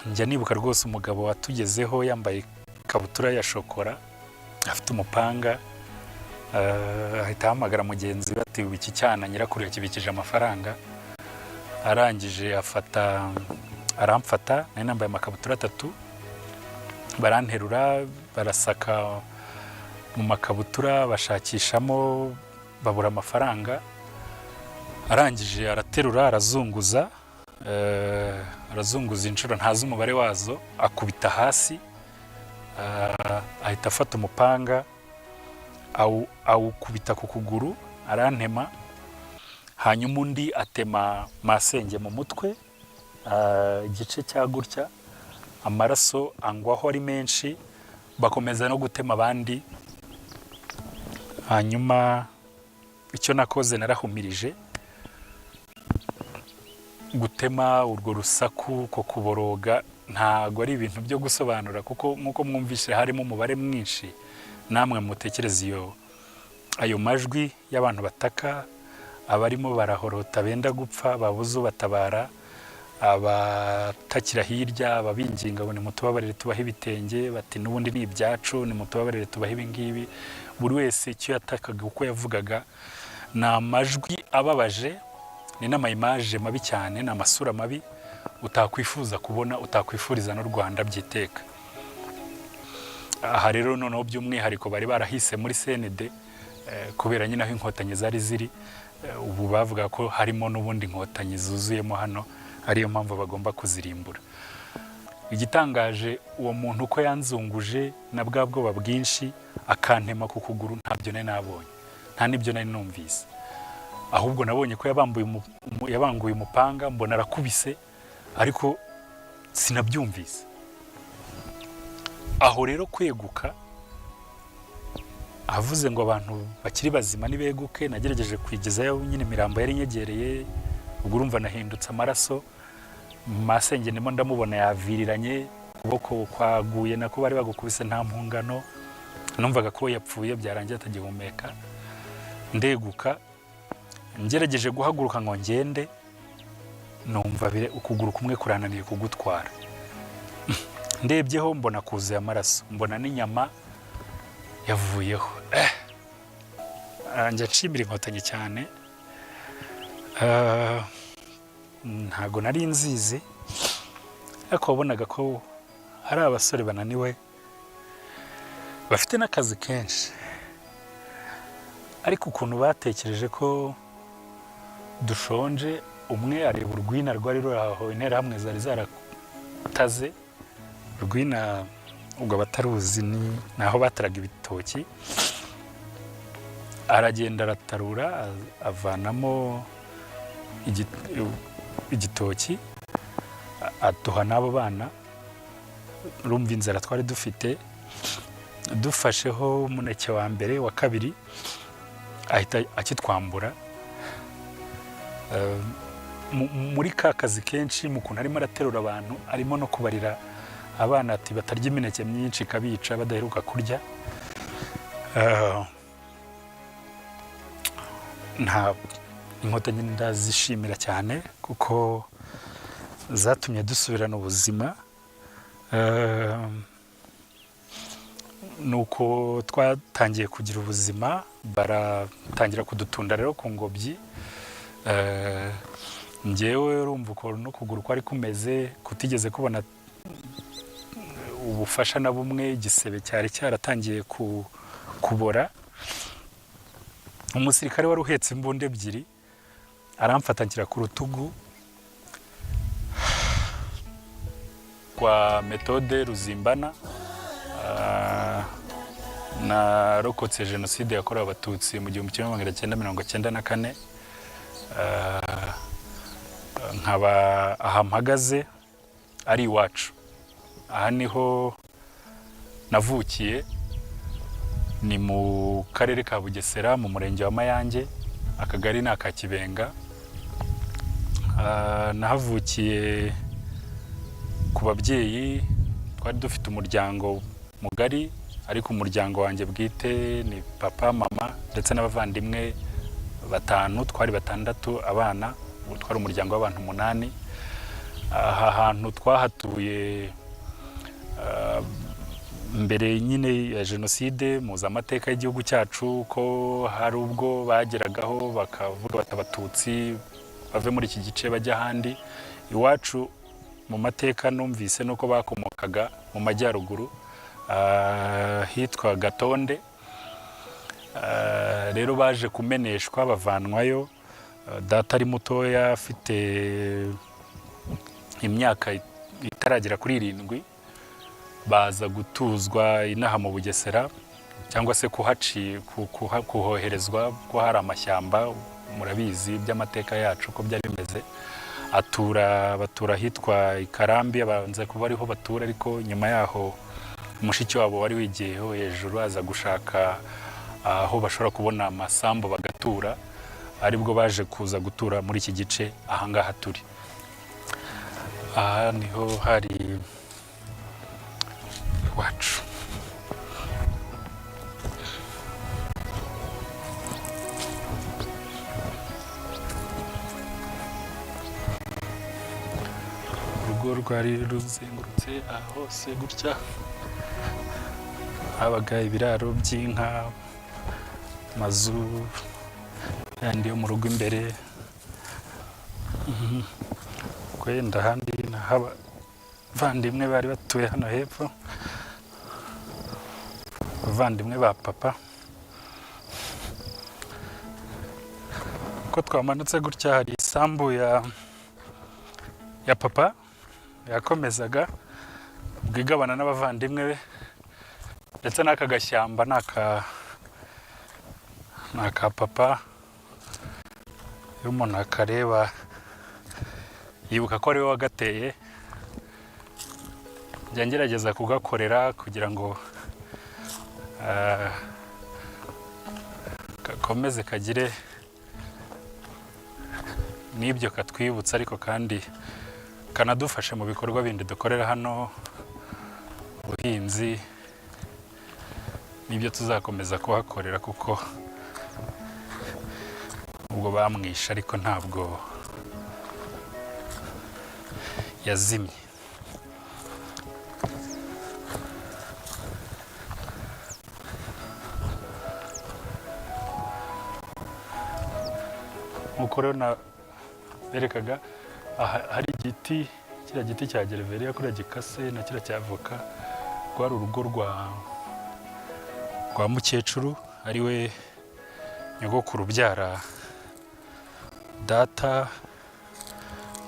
Njya nibuka rwose umugabo watugezeho yambaye ikabutura ya shokora, afite umupanga, ahita ahamagara mugenzi we ati: "Iki cyana nyirakuru yakibikije amafaranga." Arangije afata, aramfata, nari nambaye amakabutura atatu, baranterura, barasaka mu makabutura, bashakishamo, babura amafaranga. Arangije araterura, arazunguza, arazunguza inshuro ntazi umubare wazo, akubita hasi, ahita afata umupanga awukubita ku kuguru, arantema. Hanyuma undi atema masenge mu mutwe, igice cya gutya, amaraso angwaho ari menshi. Bakomeza no gutema abandi. Hanyuma icyo nakoze, narahumirije. Gutema, urwo rusaku ko kuboroga ntago ari ibintu byo gusobanura, kuko nk'uko mwumvise harimo umubare mwinshi. Namwe mutekereze iyo ayo majwi y'abantu bataka, abarimo barahorota benda gupfa, babuze ubatabara, abatakira hirya, ababinginga ngo nimutubabarire tubahe ibitenge, bati n'ubundi ni ibyacu, nimutubabarire tubahe ibi ngibi. Buri wese icyo yatakaga, uko yavugaga, ni amajwi ababaje, ni n'ama images mabi cyane, ni amasura mabi utakwifuza kubona, utakwifuriza n'u Rwanda byiteka. Aha rero noneho by'umwihariko bari barahise muri CND, kubera nyine aho Inkotanyi zari ziri. Ubu bavuga ko harimo n'ubundi Inkotanyi zuzuyemo hano, ariyo mpamvu bagomba kuzirimbura. Igitangaje, uwo muntu uko yanzunguje na bwa bwoba bwinshi akantema ku kuguru, ntabyo nari nabonye, nta n'ibyo nari numvise. Ahubwo nabonye ko yabanguye umupanga, mbona arakubise, ariko sinabyumvise. Aho rero kweguka, avuze ngo abantu bakiri bazima nibeguke, nagerageje kwigezayo nyine imirambo yari inyegereye. Ubwo urumva nahindutse amaraso, masenge ndimo ndamubona yaviriranye, ukuboko kwaguye nako bari bagukubise nta mpungano. Numvaga ko yapfuye, byarangiye atagihumeka. Ndeguka, ngerageje guhaguruka ngo ngende, numva ukuguru kumwe kurananiye kugutwara. Ndebyeho mbona kuzuye amaraso, mbona n'inyama yavuyeho. Njya nshimira Inkotanyi cyane. Ntago nari nzizi, ariko wabonaga ko ari abasore bananiwe, bafite n'akazi kenshi, ariko ukuntu batekereje ko dushonje, umwe areba urwina rwari ruri aho Interahamwe zari zarataze. Urwina, ubwo abataruzi, ni aho bataraga ibitoki. Aragenda aratarura, avanamo igitoki, aduha n'abo bana. Urumva inzara twari dufite. Dufasheho umuneke wa mbere, wa kabiri, ahita akitwambura. Muri ka kazi kenshi, mu kuntu arimo araterura abantu, arimo no kubarira abana ati batarya imineke myinshi ikabica, badaheruka kurya. Nta Inkotanyi ndazishimira cyane kuko zatumye dusubirana ubuzima. Nuko twatangiye kugira ubuzima, baratangira kudutunda rero ku ngobyi. Njyewe urumva ukuntu n'ukuguru kwari kumeze, kutigeze kubona ubufasha na bumwe, igisebe cyari cyaratangiye kubora. Umusirikare wari uhetse imbunda ebyiri aramfata, anshyira ku rutugu kwa Methode Ruzimbana. Narokotse Jenoside yakorewe Abatutsi mu 1994. Nkaba aha mpagaze ari iwacu, aha niho navukiye, ni mu Karere ka Bugesera, mu Murenge wa Mayange, akagari ni aka Kibenga. Nahavukiye ku babyeyi, twari dufite umuryango mugari, ariko umuryango wanjye bwite ni papa, mama ndetse n'abavandimwe batanu, twari batandatu abana, ubu twari umuryango w'abantu umunani. Aha hantu twahatuye mbere nyine ya jenoside. Muzi amateka y'igihugu cyacu, ko hari ubwo bageragaho bakavuga bati: "Abatutsi bave muri iki gice bajya ahandi." Iwacu mu mateka numvise nuko bakomokaga mu majyaruguru, hitwa Gatonde. Rero baje kumeneshwa, bavanwayo. Data ari mutoya, afite imyaka itaragera kuri 7, baza gutuzwa inaha mu Bugesera, cyangwa se kuhoherezwa ko hari amashyamba. Murabizi by'amateka yacu uko byari bimeze. Batura ahitwa i Karambi, abanza kuba ariho batura, ariko nyuma yaho mushiki wabo wari wigiyeho hejuru aza gushaka aho bashobora kubona amasambu bagatura, aribwo baje kuza gutura muri iki gice ahangaha turi. Aha niho hari iwacu. Urugo rwari ruzengurutse aha hose gutya, habaga ibiraro by'inka, amazu yandi yo mu rugo imbere. Wenda ahandi naho abavandimwe bari batuye hano hepfo, abavandimwe ba papa. Uko twamanutse gutya, hari isambu ya papa yakomezaga bwigabana n'abavandimwe be, ndetse n'aka gashyamba ni aka papa. Iyo umuntu akareba yibuka ko ari we wagateye. Njya ngerageza kugakorera kugira ngo gakomeze kagire n'ibyo katwibutsa, ariko kandi kanadufashe mu bikorwa bindi dukorera hano, ubuhinzi n'ibyo tuzakomeza kuhakorera, kuko ubwo bamwishe ariko ntabwo yazimye. Nk'uko rero naberekaga, aha hari igiti, kiriya giti cya gereveriya kuriya gikase na kiriya cya avoka, rwari urugo rwa mukecuru, ari we nyogokuru ubyara data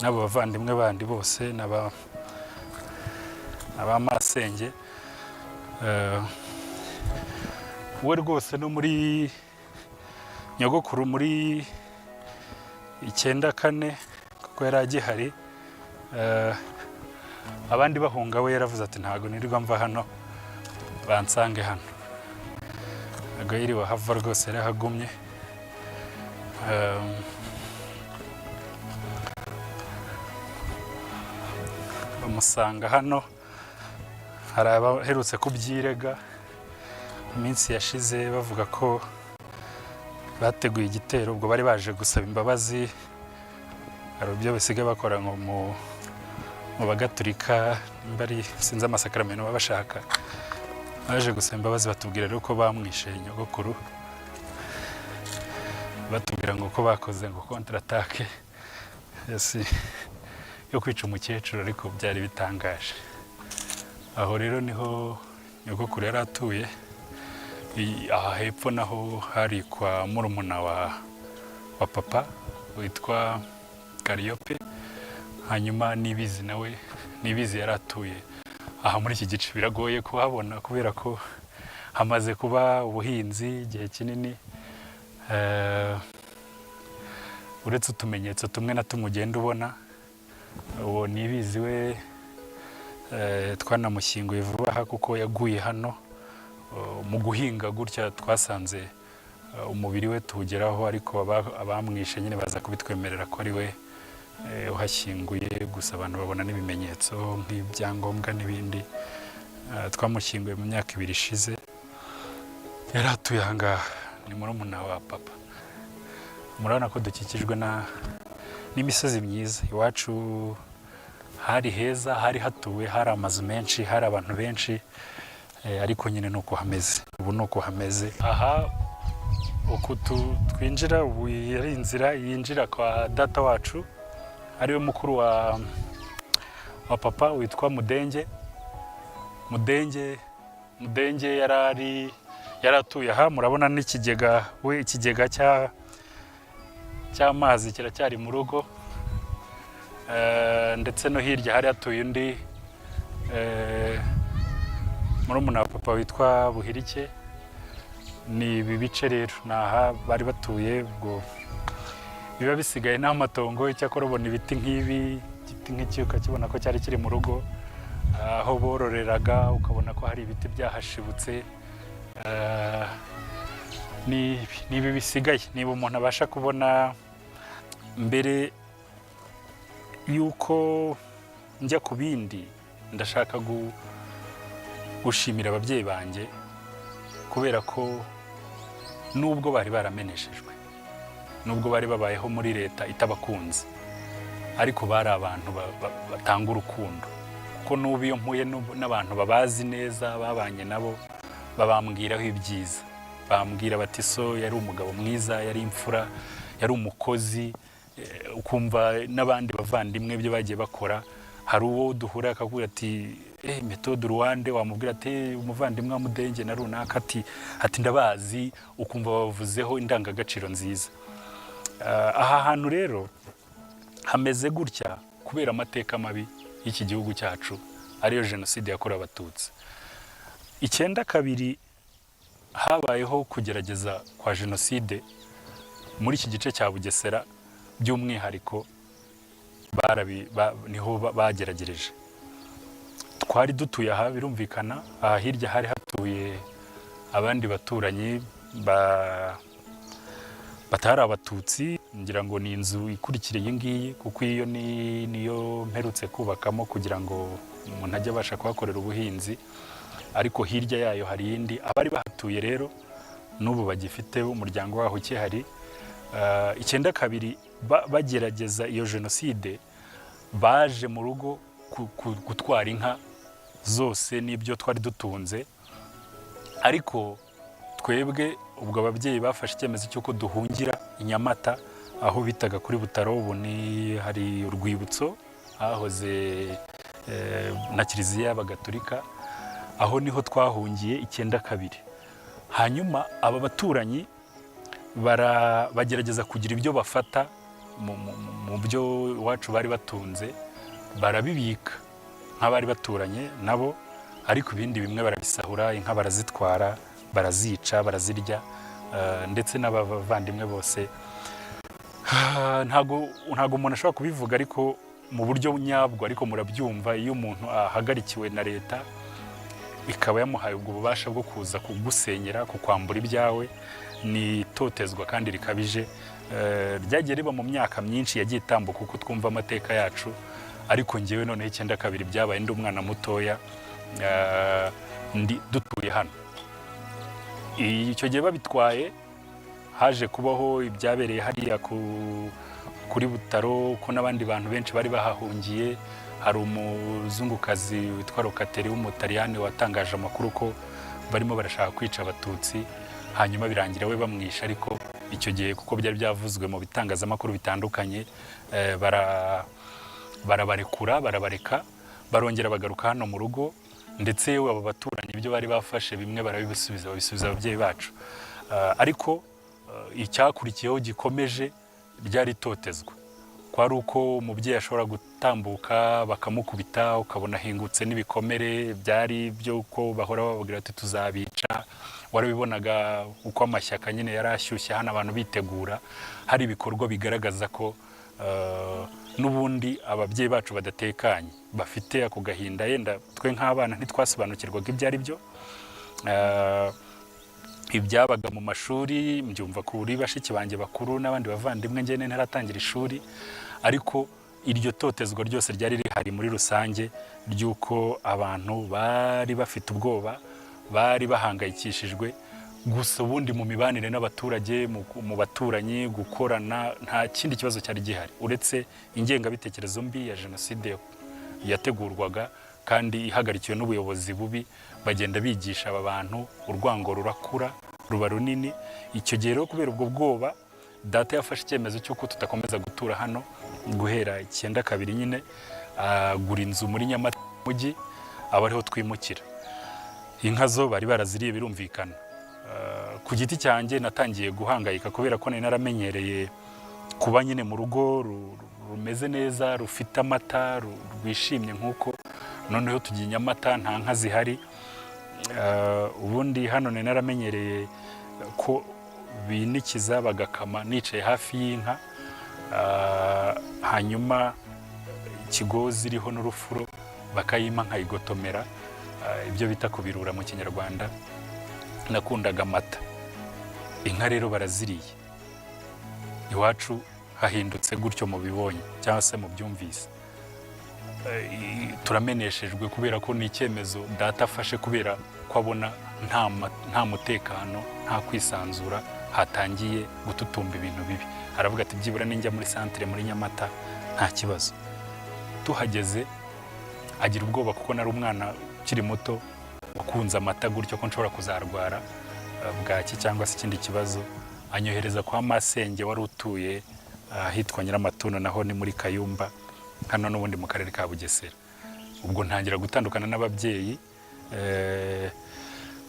n'abo bavandimwe bandi bose n'aba masenge. We rwose no muri nyogokuru muri 94, kuko yari agihari, abandi bahunga, we yaravuze ati: "Ntabwo nirirwa mva hano, bansange hano." Ntabwo yiriwe ahava rwose, yarahagumye. Bamusanga hano. Hari abaherutse kubyirega iminsi yashize, bavuga ko bateguye igitero ubwo bari baje gusaba imbabazi. Hari ibyo basigaye bakora ngo mu bagatulika, nimba ari sinzi amasakaramentu baba bashaka. Baje gusaba imbabazi, batubwira rero ko bamwishe nyogokuru, batubwira ngo ko bakoze ngo contre-attaque yo kwica umukecuru, ariko byari bitangaje. Aho rero niho nyogokuru yari atuye. Aha hepfo naho hari kwa murumuna wa papa witwa Kariyope. Hanyuma Nibizi nawe, Nibizi yari atuye aha muri iki gice. Biragoye kuhabona kubera ko hamaze kuba ubuhinzi igihe kinini. Uretse utumenyetso tumwe na tumwe ugenda ubona. Uwo Nibizi we, twanamushyinguye vuba aha kuko yaguye hano mu guhinga gutya, twasanze umubiri we tuwugeraho, ariko abamwishe nyine baza kubitwemerera ko ari we uhashyinguye. Gusa abantu babona n'ibimenyetso nk'ibyangombwa n'ibindi. Twamushyinguye mu myaka 2 ishize. Yari atuye aha ngaha, ni murumuna wa papa. Murabona ko dukikijwe n'imisozi myiza. Iwacu Hari heza, hari hatuwe, hari amazu menshi, hari abantu benshi, ariko nyine ni uko hameze ubu, ni uko hameze aha. Uku twinjira ubu yari inzira yinjira kwa data wacu, ariwe mukuru wa papa witwa Mudenge. Mudenge yari atuye aha. Murabona n'ikigega we, ikigega cy'amazi kiracyari mu rugo. Ndetse no hirya hari hatuye undi murumuna wa papa witwa Buhirike. Ni ibi bice rero, ni aha bari batuye. Ubwo biba bisigaye ni amatongo. Icyakora ubona ibiti nk'ibi, igiti nk'iki ukakibona ko cyari kiri mu rugo aho bororeraga, ukabona ko hari ibiti byahashibutse. Ni ibi bisigaye, niba umuntu abasha kubona. Mbere y'uko njya ku bindi, ndashaka gushimira ababyeyi banjye, kubera ko nubwo bari barameneshejwe, nubwo bari babayeho muri leta itabakunze, ariko bari abantu batanga urukundo, kuko n'ubu iyo mpuye n'abantu babazi neza, babanye nabo, babambwiraho ibyiza. Bambwira bati: "So yari umugabo mwiza, yari imfura, yari umukozi." Ukumva n'abandi bavandimwe ibyo bagiye bakora. Hari uwo duhura akakubwira ati: "Methode Ruwande." Wamubwira ati: "Umuvandimwe wa Mudenge na runaka," ati: "Ndabazi." Ukumva bavuzeho indangagaciro nziza. Aha hantu rero hameze gutya kubera amateka mabi y'iki gihugu cyacu, ariyo Jenoside yakorewe Abatutsi. 92 habayeho kugerageza kwa jenoside muri iki gice cya Bugesera by'umwihariko, niho bageragereje. Twari dutuye aha, birumvikana. Aha hirya hari hatuye abandi baturanyi batari Abatutsi. Ngira ngo ni inzu ikurikira iyi ngiyi, kuko iyo ni niyo mperutse kubakamo kugira ngo umuntu ajye abasha kuhakorera ubuhinzi, ariko hirya yayo hari iyindi. Abari bahatuye rero n'ubu bagifite umuryango waho ukihari. 92 bagerageza iyo jenoside, baje mu rugo gutwara inka zose n'ibyo twari dutunze. Ariko twebwe ubwo ababyeyi bafashe icyemezo cy'uko duhungira i Nyamata, aho bitaga kuri Butaro. Ubu ni hari urwibutso hahoze na kiliziya y'Abagatulika. Aho niho twahungiye 92. Hanyuma aba baturanyi bagerageza kugira ibyo bafata mu byo iwacu bari batunze, barabibika nk'abari baturanye nabo, ariko ibindi bimwe barabisahura, inka barazitwara, barazica, barazirya, ndetse n'abavandimwe bose. Ntago umuntu ashobora kubivuga ariko mu buryo nyabwo, ariko murabyumva, iyo umuntu ahagarikiwe na leta ikaba yamuhaye ubwo bubasha bwo kuza kugusenyera, kukwambura ibyawe, ni itotezwa kandi rikabije. Ryagiye riba mu myaka myinshi yagiye itambuka uko twumva amateka yacu, ariko ngewe noneho 92 byabaye ndi umwana mutoya, ndi dutuye hano. Icyo gihe babitwaye, haje kubaho ibyabereye hariya kuri Butaro, ko n'abandi bantu benshi bari bahahungiye. Hari umuzungukazi witwa Rokateri w'Umutaliyani watangaje amakuru ko barimo barashaka kwica Abatutsi, hanyuma birangira we bamwishe. Ariko icyo gihe, kuko byari byavuzwe mu bitangazamakuru bitandukanye, barabarekura, barabareka, barongera bagaruka hano mu rugo. Ndetse yewe abo baturanyi ibyo bari bafashe bimwe barabibasubiza, babisubiza ababyeyi bacu. Ariko icyakurikiyeho gikomeje ryari itotezwa, kwari uko umubyeyi ashobora gutambuka bakamukubita, ukabona ahingutse n'ibikomere byari by'uko bahora bababwira ati: "Tuzabica." Warabibonaga uko amashyaka nyine yari ashyushye hano, abantu bitegura, hari ibikorwa bigaragaza ko n'ubundi ababyeyi bacu badatekanye, bafite ako gahinda. Yenda twe nk'abana ntitwasobanukirwaga ibyo ari byo. Ibyabaga mu mashuri mbyumva kuri bashiki banjye bakuru n'abandi bavandimwe, njye ntaratangira ishuri, ariko iryo totezwa ryose ryari rihari muri rusange, ry'uko abantu bari bafite ubwoba, bari bahangayikishijwe. Gusa ubundi mu mibanire n'abaturage, mu baturanyi, gukorana, nta kindi kibazo cyari gihari uretse ingengabitekerezo mbi ya jenoside. yategurwaga kandi ihagarikiwe n'ubuyobozi bubi. Bagenda bigisha aba bantu, urwango rurakura ruba runini. Icyo gihe rero, kubera ubwo bwoba, data yafashe icyemezo cy'uko tudakomeza gutura hano. Guhera 92 nyine, agura inzu muri Nyamata mujyi, aba ariho twimukira. Inka zo bari baraziriye, birumvikana. Ku giti cyanjye natangiye guhangayika kubera ko nari naramenyereye kuba nyine mu rugo rumeze neza, rufite amata, rwishimye nk'uko. Noneho tugiye i Nyamata, nta nka zihari. Ubundi hano nari naramenyereye ko binikiza bagakama nicaye hafi y'inka, hanyuma ikigozi iriho n'urufuro bakayimpa nkayigotomera, ibyo bita kubirura mu Kinyarwanda. Nakundaga amata. Inka rero baraziriye, iwacu hahindutse gutyo mubibonye cyangwa se mubyumvise. Turameneshejwe kubera ko ni icyemezo data afashe kubera ko abona nta mutekano, nta kwisanzura, hatangiye gututumba ibintu bibi. Aravuga ati: "Byibura ninjya muri santire muri Nyamata nta kibazo." Tuhageze agira ubwoba, kuko nari umwana ukiri muto wakunze amata gutyo, ko nshobora kuzarwara bwaki cyangwa se ikindi kibazo. Anyohereza kwa masenge wari utuye ahitwa Nyiramatunu, naho ni muri Kayumba hano n'ubundi mu karere ka Bugesera. Ubwo ntangira gutandukana n'ababyeyi,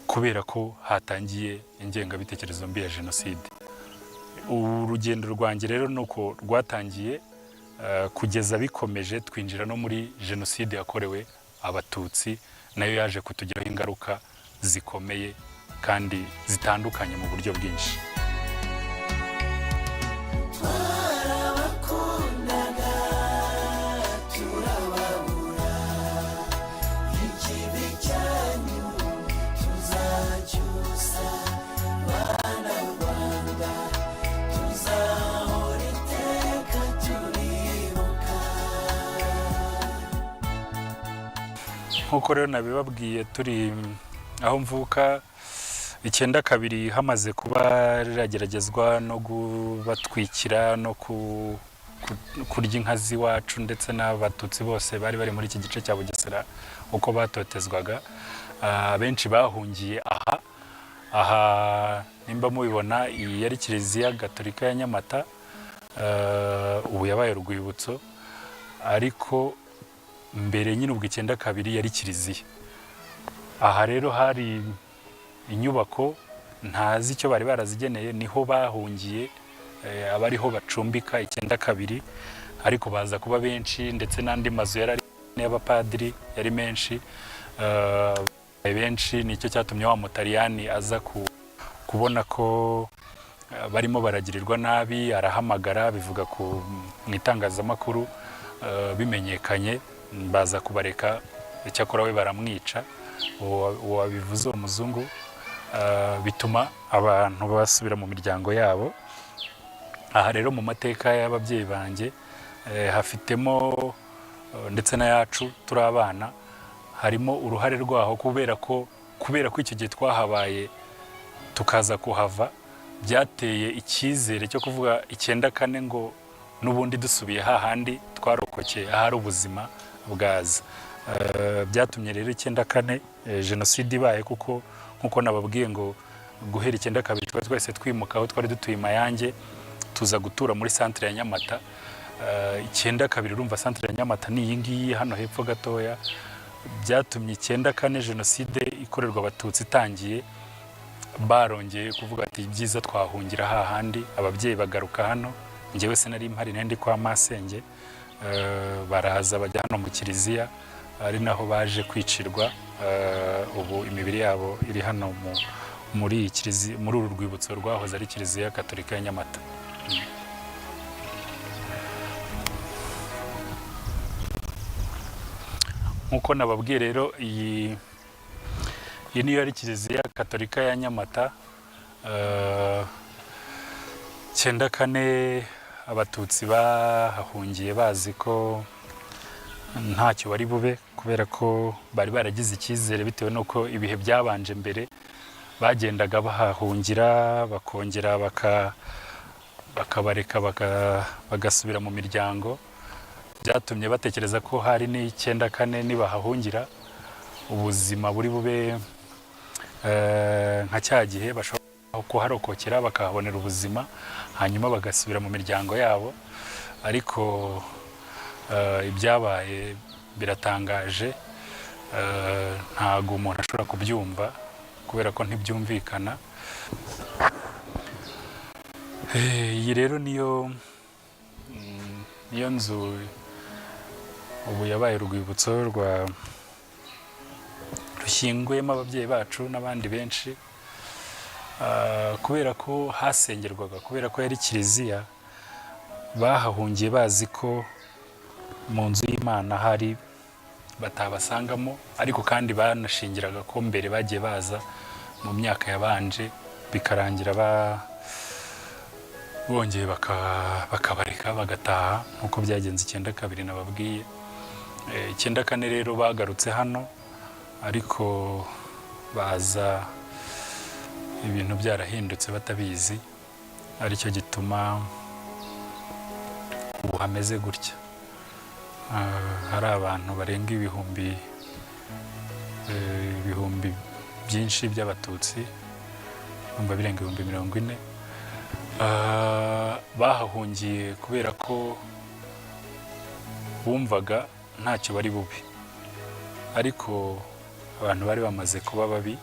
kubera ko hatangiye ingengabitekerezo mbi ya jenoside. Urugendo rwanjye rero ni uko rwatangiye, kugeza bikomeje twinjira no muri jenoside yakorewe Abatutsi, nayo yaje kutugiraho ingaruka zikomeye kandi zitandukanye mu buryo bwinshi. Twarabakundaga turababura, ikibi cyanyu tuzacyusa. Bana Rwanda, tuzahora iteka turibuka. Nk'uko rero nabibabwiye, turi aho mvuka 92, hamaze kuba rirageragezwa no kubatwikira no kurya inka z'iwacu ndetse n'Abatutsi bose bari bari muri iki gice cya Bugesera uko batotezwaga. Benshi bahungiye aha. Aha nimba mubibona, iyi yari Kiliziya Gatolika ya Nyamata, ubu yabaye urwibutso, ariko mbere nyine ubwo 92 yari kiliziya. Aha rero hari inyubako ntazi icyo bari barazigeneye, niho bahungiye, abariho bacumbika 92, ariko baza kuba benshi, ndetse n'andi mazu yari ari y'abapadiri yari menshi, benshi. Nicyo cyatumye wa Mutaliyani aza kubona ko barimo baragirirwa nabi, arahamagara bivuga mu itangazamakuru, bimenyekanye baza kubareka. Icyakora we baramwica, uwo wabivuze, uwo muzungu, bituma abantu basubira mu miryango yabo. Aha rero mu mateka y'ababyeyi banjye, hafitemo, ndetse n'ayacu turi abana, harimo uruhare rwaho, kubera ko icyo gihe twahabaye tukaza kuhava, byateye icyizere cyo kuvuga 94 ngo n'ubundi dusubiye hahandi twarokokeye, ahari ubuzima bwaza. Byatumye rero 94, jenoside ibaye, kuko nkuko nababwiye ngo guhera 92 twari twese twimuka aho twari dutuye i Mayange, tuza gutura muri santire ya Nyamata. 92, urumva santire ya Nyamata ni iyi ngiyi hano hepfo gatoya. Byatumye 94 jenoside ikorerwa Abatutsi itangiye, barongeye kuvuga ati: "Ibyiza twahungira hahandi." Ababyeyi bagaruka hano. Njyewe sinari mpari, nari ndi kwa masenge. Baraza bajya hano mu kiliziya, ari naho baje kwicirwa. Ubu imibiri yabo iri hano muri iyi kiliziya, muri uru rwibutso rwahoze ari Kiliziya Katolika ya Nyamata. Nk'uko nababwiye rero, iyi niyo yari Kiliziya Katolika ya Nyamata. 94 Abatutsi bahahungiye bazi ko ntacyo bari bube, kubera ko bari baragize icyizere bitewe n'uko ibihe byabanje mbere bagendaga bahahungira, bakongera bakabareka bagasubira mu miryango. Byatumye batekereza ko hari n'94 nibahahungira ubuzima buri bube nka cya gihe, bashobora kuharokokera bakahabonera ubuzima, hanyuma bagasubira mu miryango yabo. Ariko ibyabaye biratangaje. Ntabwo umuntu ashobora kubyumva kubera ko ntibyumvikana. Iyi rero niyo nzu ubu yabaye urwibutso rwa rushyinguyemo ababyeyi bacu n'abandi benshi. Kubera ko hasengerwaga, kubera ko yari kiliziya, bahahungiye bazi ko mu nzu y'Imana hari batabasangamo. Ariko kandi banashingiraga ko mbere bagiye baza mu myaka yabanje, bikarangira bongeye bakabareka bagataha, nk'uko byagenze 92 nababwiye. 94 rero bagarutse hano, ariko baza ibintu byarahindutse batabizi, aricyo gituma ubu hameze gutya. Hari abantu barenga ibihumbi byinshi by'Abatutsi, bumva birenga 40,000, bahahungiye kubera ko bumvaga ntacyo bari bube, ariko abantu bari bamaze kuba babi.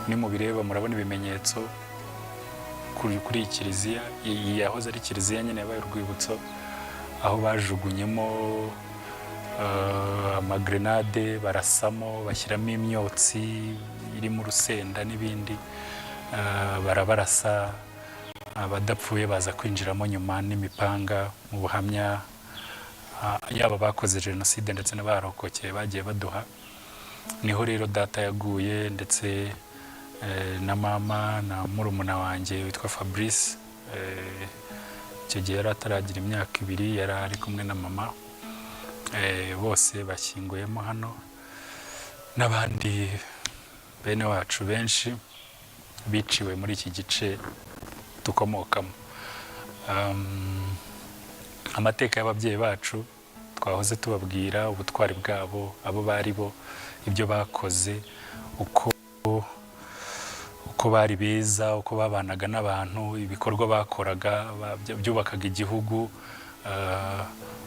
Nimubireba murabona ibimenyetso kuri iyi kiliziya. Iyi yahoze ari kiliziya nyine yabaye urwibutso, aho bajugunyemo amagrenade, barasamo, bashyiramo imyotsi irimo urusenda n'ibindi. Barabarasa, abadapfuye baza kwinjiramo nyuma n'imipanga. Mu buhamya yaba bakoze jenoside ndetse n'abarokokeye bagiye baduha, niho rero data yaguye, ndetse na mama na murumuna wanjye witwa Fabrice. Icyo gihe yari ataragira imyaka 2, yari ari kumwe na mama. Bose bashyinguyemo hano n'abandi bene wacu benshi biciwe muri iki gice dukomokamo. Amateka y'ababyeyi bacu twahoze tubabwira, ubutwari bwabo, abo bari bo, ibyo bakoze, uko bari beza, uko babanaga n'abantu, ibikorwa bakoraga byubakaga igihugu,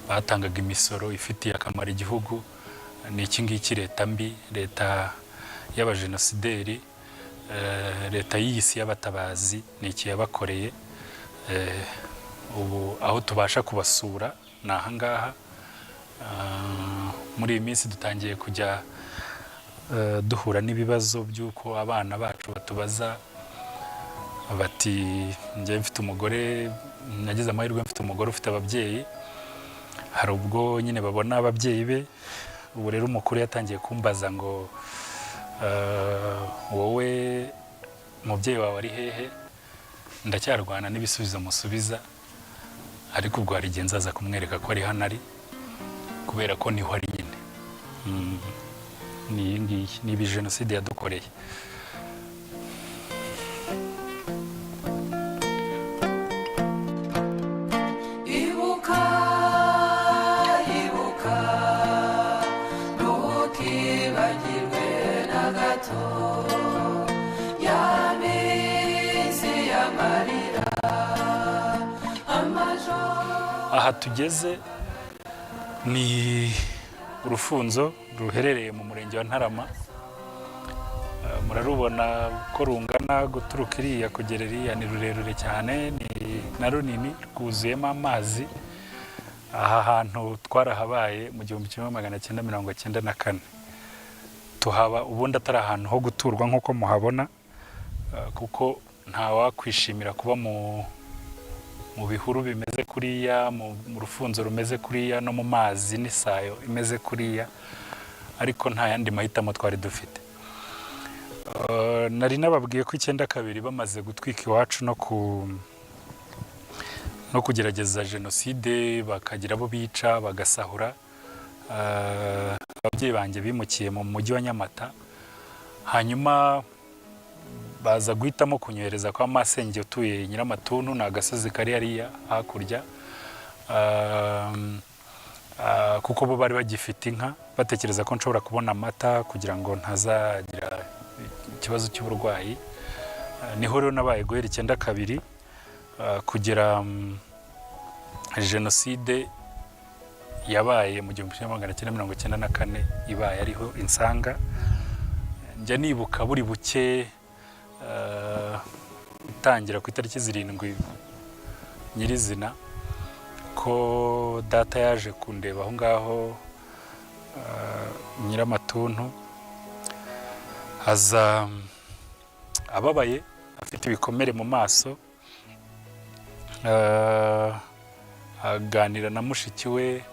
batangaga imisoro ifitiye akamaro igihugu. Ni iki ngiki leta mbi, leta y'abajenosideri, leta y'iyi si y'abatabazi, ni iki yabakoreye? Ubu aho tubasha kubasura ni ahangaha. Muri iyi minsi dutangiye kujya duhura n'ibibazo by'uko abana bacu batubaza bati, njye mfite umugore, nagize amahirwe mfite umugore ufite ababyeyi, hari ubwo nyine babona ababyeyi be. Ubu rero umukuru yatangiye kumbaza ngo wowe umubyeyi wawe ari hehe? Ndacyarwana n'ibisubizo musubiza, ariko ubwo hari igihe nzaza kumwereka ko ari hano ari, kubera ko niho ari nyine. Ni iyi ngiyi, ni ibi jenoside yadukoreye. Ibuka, ibuka, ntukibagirwe na gato ya minsi y'amarira, amajoro. Aha tugeze ni urufunzo ruherereye mu murenge wa Ntarama. Murarubona ko rungana guturuka iriya kugera iriya, ni rurerure cyane, ni na runini, rwuzuyemo amazi. Aha hantu twarahabaye mu 1994, tuhaba ubundi atari ahantu ho guturwa nk'uko muhabona, kuko ntawakwishimira kuba mu bihuru bimeze kuriya, mu rufunzo rumeze kuriya, no mu mazi n'isayo imeze kuriya, ariko nta yandi mahitamo twari dufite. Nari nababwiye ko 92 bamaze gutwika iwacu no kugerageza jenoside, bakagira abo bica, bagasahura, ababyeyi banjye bimukiye mu mujyi wa Nyamata, hanyuma baza guhitamo kunyohereza kwa masenge utuye Nyiramatuntu, ni agasozi kari hariya hakurya. Kuko bo bari bagifite inka, batekereza ko nshobora kubona amata kugira ngo ntazagira ikibazo cy'uburwayi. Niho rero nabaye guhera 92 kugera jenoside yabaye mu 1994, ibaye ariho insanga. Njya nibuka buri buke, itangira ku itariki 7 nyirizina, ko data yaje kundeba aho ngaho Nyiramatuntu, aza ababaye, afite ibikomere mu maso, aganira na mushiki we,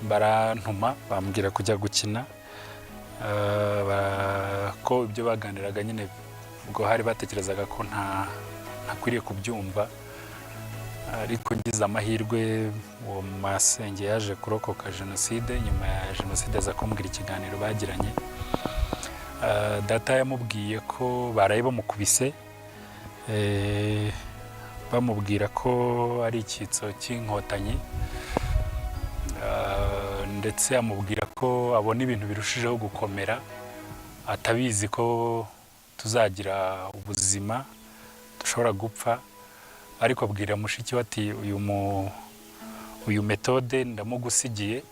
barantuma bambwira kujya gukina, ko ibyo baganiraga nyine ubwo hari batekerezaga ko ntakwiriye kubyumva. Ariko ngize amahirwe, uwo masenge yaje kurokoka jenoside. Nyuma ya jenoside aza kumbwira ikiganiro bagiranye. Data yamubwiye ko baraye bamukubise, bamubwira ko ari icyitso cy'Inkotanyi, ndetse amubwira ko abona ibintu birushijeho gukomera, atabizi ko tuzagira ubuzima, dushobora gupfa. Ariko abwira mushiki we ati: Uyu Metode ndamugusigiye,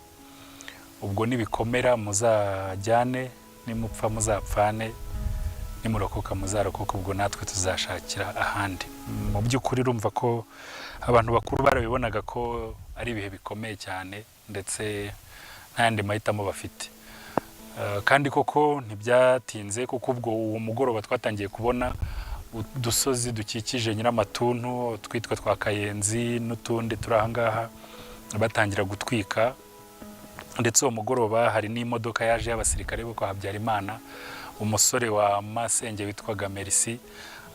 ubwo nibikomera muzajyane, nimupfa muzapfane, nimurokoka muzarokoka, ubwo natwe tuzashakira ahandi." Mu by'ukuri urumva ko abantu bakuru barabibonaga ko ari ibihe bikomeye cyane, ndetse nta yandi mahitamo bafite. Kandi koko ntibyatinze, kuko ubwo uwo mugoroba twatangiye kubona udusozi dukikije Nyiramatuntu, twitwa twa Kayenzi n'utundi turi aha ngaha, batangira gutwika. Ndetse uwo mugoroba hari n'imodoka yaje y'abasirikare bo kwa Habyarimana. Umusore wa masenge witwaga Merci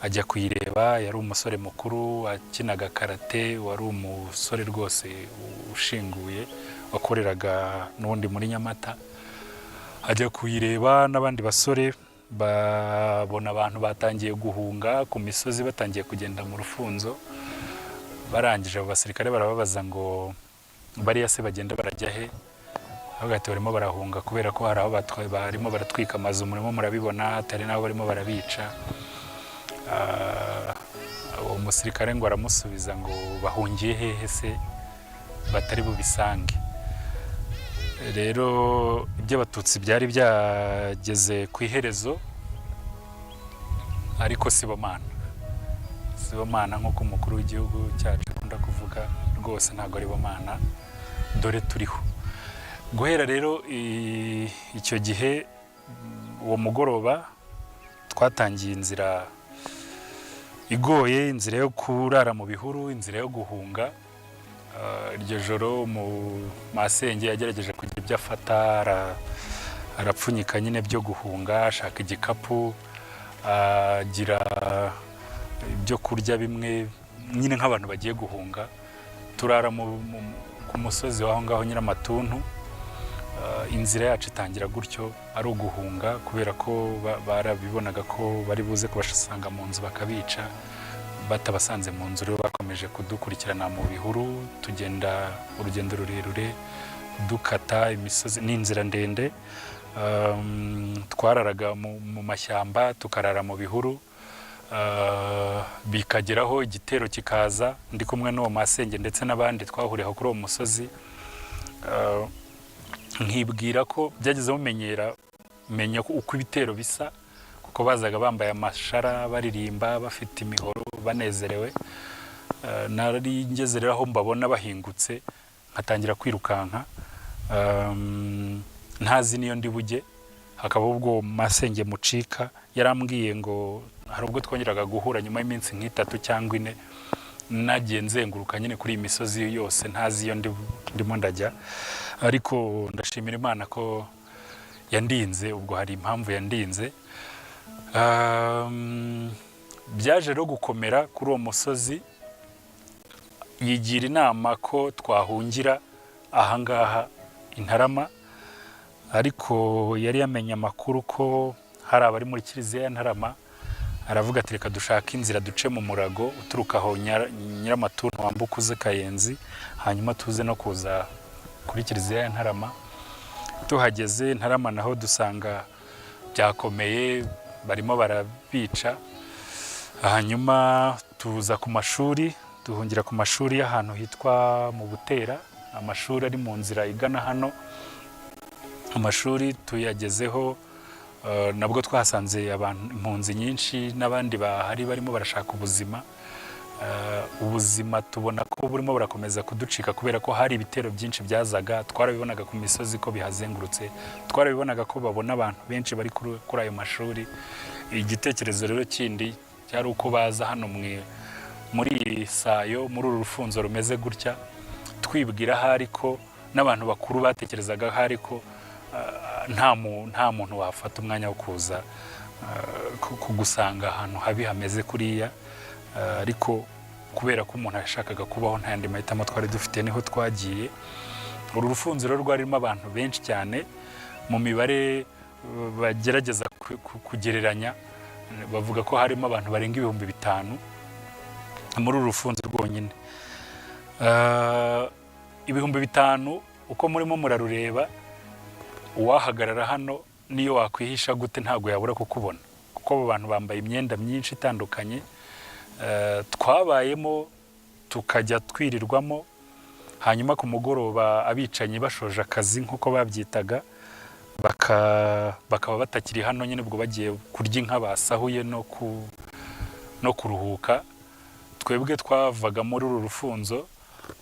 ajya kuyireba. Yari umusore mukuru wakinaga karate, wari umusore rwose ushinguye, wakoreraga n'ubundi muri Nyamata. Ajya kuyireba n'abandi basore, babona abantu batangiye guhunga ku misozi, batangiye kugenda mu rufunzo. Barangije abo basirikare barababaza ngo: "Bariya se bagenda barajya he?" Bavuga ati: "Barimo barahunga kubera ko hari aho barimo baratwika amazu, murimo murabibona, atari n'aho barimo barabica." Uwo musirikare ngo aramusubiza ngo: "Bahungiye hehe se batari bubisange?" Rero iby'Abatutsi byari byageze ku iherezo, ariko Sibomana, Sibomana, nk'uko umukuru w'igihugu cyacu akunda kuvuga, rwose ntabwo ari bomana, dore turiho. Guhera rero icyo gihe, uwo mugoroba twatangiye inzira igoye, inzira yo kurara mu bihuru, inzira yo guhunga. Iryo joro mu masenge yagerageje kugira ibyo afata, arapfunyika nyine byo guhunga, ashaka igikapu, agira ibyo kurya bimwe nyine nk'abantu bagiye guhunga. Turara ku musozi w'aho ngaho Nyiramatuntu. Inzira yacu itangira gutyo, ari uguhunga, kubera ko barabibonaga ko bari buze kubasanga mu nzu bakabica. Batabasanze mu nzu rero, bakomeje kudukurikirana mu bihuru. Tugenda urugendo rurerure, dukata imisozi, ni inzira ndende. Twararaga mu mashyamba, tukarara mu bihuru, bikageraho igitero kikaza, ndi kumwe n'uwo masenge ndetse n'abandi twahuriye aho kuri uwo musozi. Nkibwira ko byageze mumenyera, menya ko uko ibitero bisa, kuko bazaga bambaye amashara, baririmba, bafite imihoro, banezerewe. Nari ngeze rero aho mbabona bahingutse, nkatangira kwirukanka, ntazi niyo ndi bujye. Hakaba ubwo masenge mucika yarambwiye ngo hari ubwo twongeraga guhura nyuma y'iminsi nk'itatu cyangwa ine, nagiye nzenguruka nyine kuri iyi misozi yose, ntazi iyo ndimo ndajya. Ariko ndashimira Imana ko yandinze, ubwo hari impamvu yandinze. Byaje rero gukomera kuri uwo musozi, yigira inama ko twahungira ahangaha i Ntarama, ariko yari yamenye amakuru ko hari abari muri kiliziya ya Ntarama. Aravuga ati: "Reka dushake inzira duce mu Murago uturuka aho Nyiramatuntu, wambuka uze Kayenzi, hanyuma tuze no kuza kuri kiliziya ya Ntarama." Tuhageze Ntarama naho dusanga byakomeye, barimo barabica. Hanyuma tuza ku mashuri, duhungira ku mashuri y'ahantu hitwa mu Butera, amashuri ari mu nzira igana hano. Amashuri tuyagezeho, nabwo twahasanze abantu, impunzi nyinshi n'abandi bahari barimo barashaka ubuzima. Ubuzima tubona ko burimo burakomeza kuducika kubera ko hari ibitero byinshi byazaga. Twarabibonaga ku misozi ko bihazengurutse, twarabibonaga ko babona abantu benshi bari kuri ayo mashuri. Igitekerezo rero kindi cyari uko baza hano muri iyi sayo, muri uru rufunzo rumeze gutya, twibwira ahari ko n'abantu bakuru batekerezaga ahari ko nta muntu wafata umwanya wo kuza kugusanga ahantu habi hameze kuriya. Ariko kubera ko umuntu yashakaga kubaho, nta yandi mahitamo twari dufite, niho twagiye. Uru rufunzo rero rwarimo abantu benshi cyane. Mu mibare bagerageza kugereranya, bavuga ko harimo abantu barenga 5000 muri uru rufunzo rwonyine. 5000, uko murimo murarureba, uwahagarara hano niyo wakwihisha gute ntabwo yabura kukubona, kuko abo bantu bambaye imyenda myinshi itandukanye. Twabayemo tukajya twirirwamo, hanyuma ku mugoroba abicanyi bashoje akazi nk'uko babyitaga, bakaba batakiri hano nyine, ubwo bagiye kurya inka basahuye no kuruhuka. Twebwe twavaga muri uru rufunzo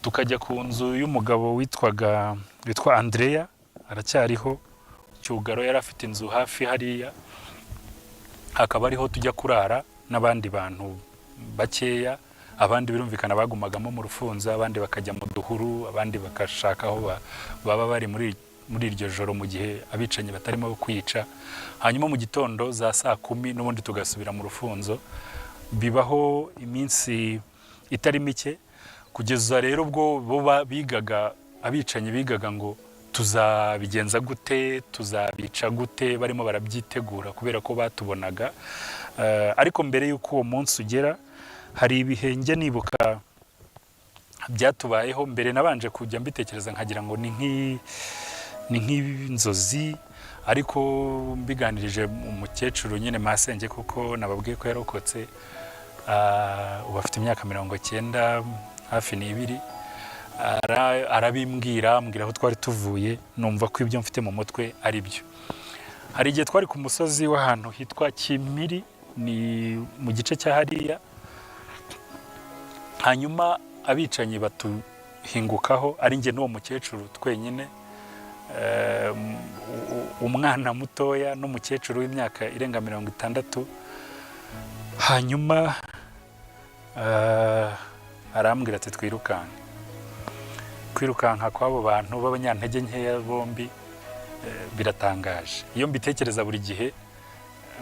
tukajya ku nzu y'umugabo witwa Andrea, aracyariho, Cyugaro. Yari afite inzu hafi hariya, hakaba ariho tujya kurara n'abandi bantu bakeya. Abandi birumvikana bagumagamo mu rufunzo, abandi bakajya mu duhuru, abandi bagashaka aho baba bari muri iryo joro mu gihe abicanyi batarimo kwica. Hanyuma mu gitondo za saa 10 n'ubundi tugasubira mu rufunzo. Bibaho iminsi itari mike, kugeza rero ubwo bo bigaga, abicanyi bigaga ngo tuzabigenza gute, tuzabica gute, barimo barabyitegura kubera ko batubonaga. Ariko mbere y'uko uwo munsi ugera, hari ibihe njya nibuka byatubayeho mbere. Nabanje kujya mbitekereza nkagira ngo ni nk'inzozi, ariko mbiganirije umukecuru nyine, masenge, kuko nababwiye ko yarokotse, ubu afite imyaka 92, arabimbwira, ambwira aho twari tuvuye, numva ko ibyo mfite mu mutwe ari byo. Hari igihe twari ku musozi w'ahantu hitwa Kimiri, ni mu gice cya hariya, hanyuma abicanyi batuhingukaho ari njye n'uwo mukecuru twenyine, umwana mutoya n'umukecuru w'imyaka irenga 60. Hanyuma arambwira ati: "Twirukanke." Kwirukanka kw'abo bantu b'abanyantege nkeya bombi, biratangaje. Iyo mbitekereza buri gihe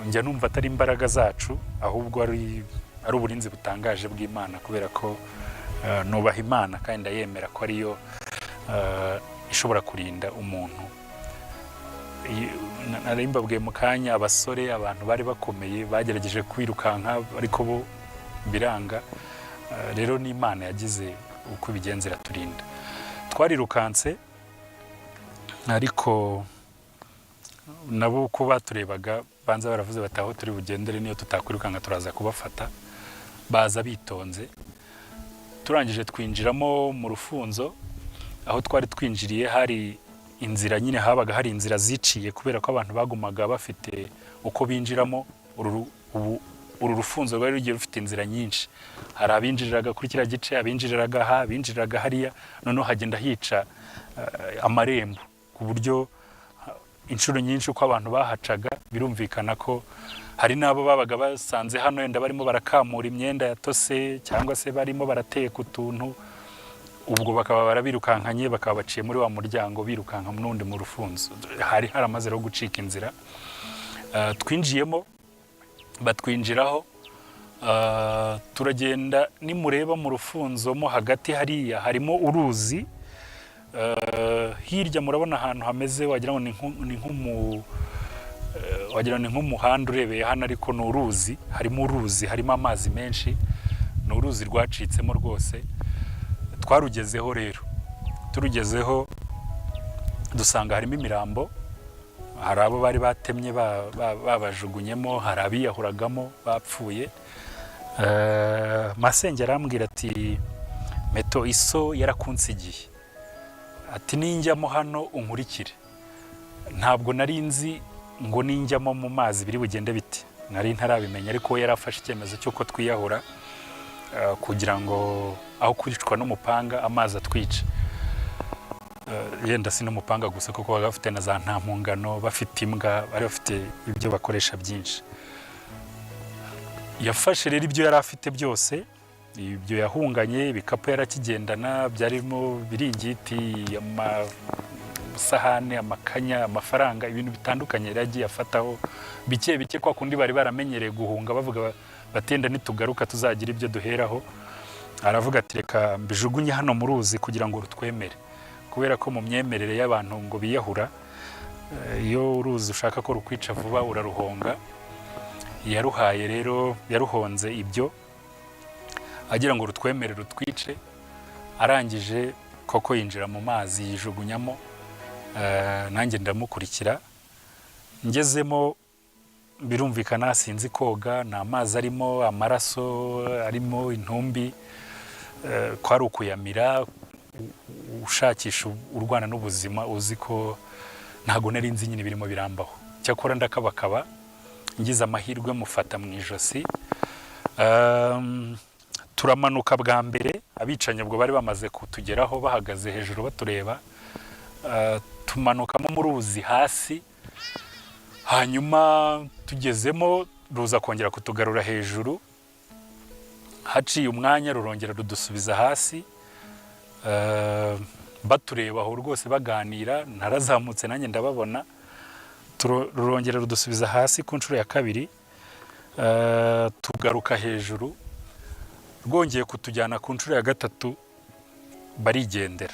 njya numva atari imbaraga zacu, ahubwo ari uburinzi butangaje bw'Imana, kubera ko nubaha Imana kandi ndayemera ko ariyo ishobora kurinda umuntu. Nari mbabwiye mu kanya abasore, abantu bari bakomeye bagerageje kwirukanka, ariko bo biranga. Rero n'Imana yagize uko ibigenza iraturinda. Twarirukanse, ariko nabo uko baturebaga banza baravuze bati: "Aho turi bugendere, niyo tutakwirukanka turaza kubafata." Baza bitonze. Turangije twinjiramo mu rufunzo. Aho twari twinjiriye hari inzira nyine, habaga hari inzira ziciye kubera ko abantu bagumaga bafite uko binjiramo. Ubu uru rufunzo rwari rugiye rufite inzira nyinshi. Hari abinjiriraga kuri kiriya gice, abinjiriraga aha, abinjiriraga hariya, noneho hagenda hica amarembo ku buryo inshuro nyinshi uko abantu bahacaga, birumvikana ko hari n'abo babaga basanze hano wenda barimo barakamura imyenda yatose cyangwa se barimo barateka utuntu, ubwo bakaba barabirukankanye, bakaba baciye muri wa muryango birukanka n'undi mu rufunzo. Hari haramaze rero gucika inzira. Twinjiyemo, batwinjiraho, turagenda. Nimureba mu rufunzo mo hagati hariya harimo uruzi. Hirya murabona ahantu hameze wagira ngo ni Wagira ni nk'umuhanda urebeye hano, ariko ni uruzi, harimo uruzi, harimo amazi menshi, ni uruzi rwacitsemo rwose. Twarugezeho rero, turugezeho dusanga harimo imirambo. Hari abo bari batemye babajugunyemo, hari abiyahuragamo bapfuye. Masenge arambwira ati: "Meto, iso yarakunsigiye," ati: "Ninjyamo hano unkurikire." Ntabwo nari nzi ngo ninjyamo mu mazi biri bugende bite, nari ntarabimenya, ariko we yari afashe icyemezo cy'uko twiyahura kugira ngo aho kwicwa n'umupanga amazi atwice. Yenda si n'umupanga gusa, kuko baba bafite na za ntampungano, bafite imbwa, bari bafite ibyo bakoresha byinshi. Yafashe rero ibyo yari afite byose, ibyo yahunganye, ibikapu yarakigendana byarimo biringiti, amasahane, amakanya, amafaranga, ibintu bitandukanye yari yagiye afataho bike bike, kwa kundi bari baramenyereye guhunga bavuga batenda nitugaruka tuzagira ibyo duheraho. Aravuga ati: "Reka mbijugunye hano mu ruzi kugira ngo rutwemere," kubera ko mu myemerere y'abantu ngo biyahura, iyo uruzi ushaka ko rukwica vuba uraruhonga. Yaruhaye rero, yaruhonze ibyo agira ngo rutwemere rutwice. Arangije koko yinjira mu mazi, yijugunyamo, nanjye ndamukurikira. Ngezemo, birumvikana sinzi koga, ni amazi arimo amaraso, arimo intumbi, kwari ukuyamira ushakisha, urwana n'ubuzima, uzi ko ntabwo nari nzi nyine birimo birambaho. Cyakora ndakabakaba, ngize amahirwe mufata mu ijosi. Turamanuka bwa mbere, abicanyi ubwo bari bamaze kutugeraho, bahagaze hejuru batureba. Tumanukamo mu ruzi hasi, hanyuma tugezemo ruza kongera kutugarura hejuru. Haciye umwanya rurongera rudusubiza hasi. Batureba aho rwose baganira, narazamutse nanjye ndababona. Rurongera rudusubiza hasi ku nshuro ya kabiri. Tugaruka hejuru, rwongeye kutujyana ku nshuro ya gatatu barigendera.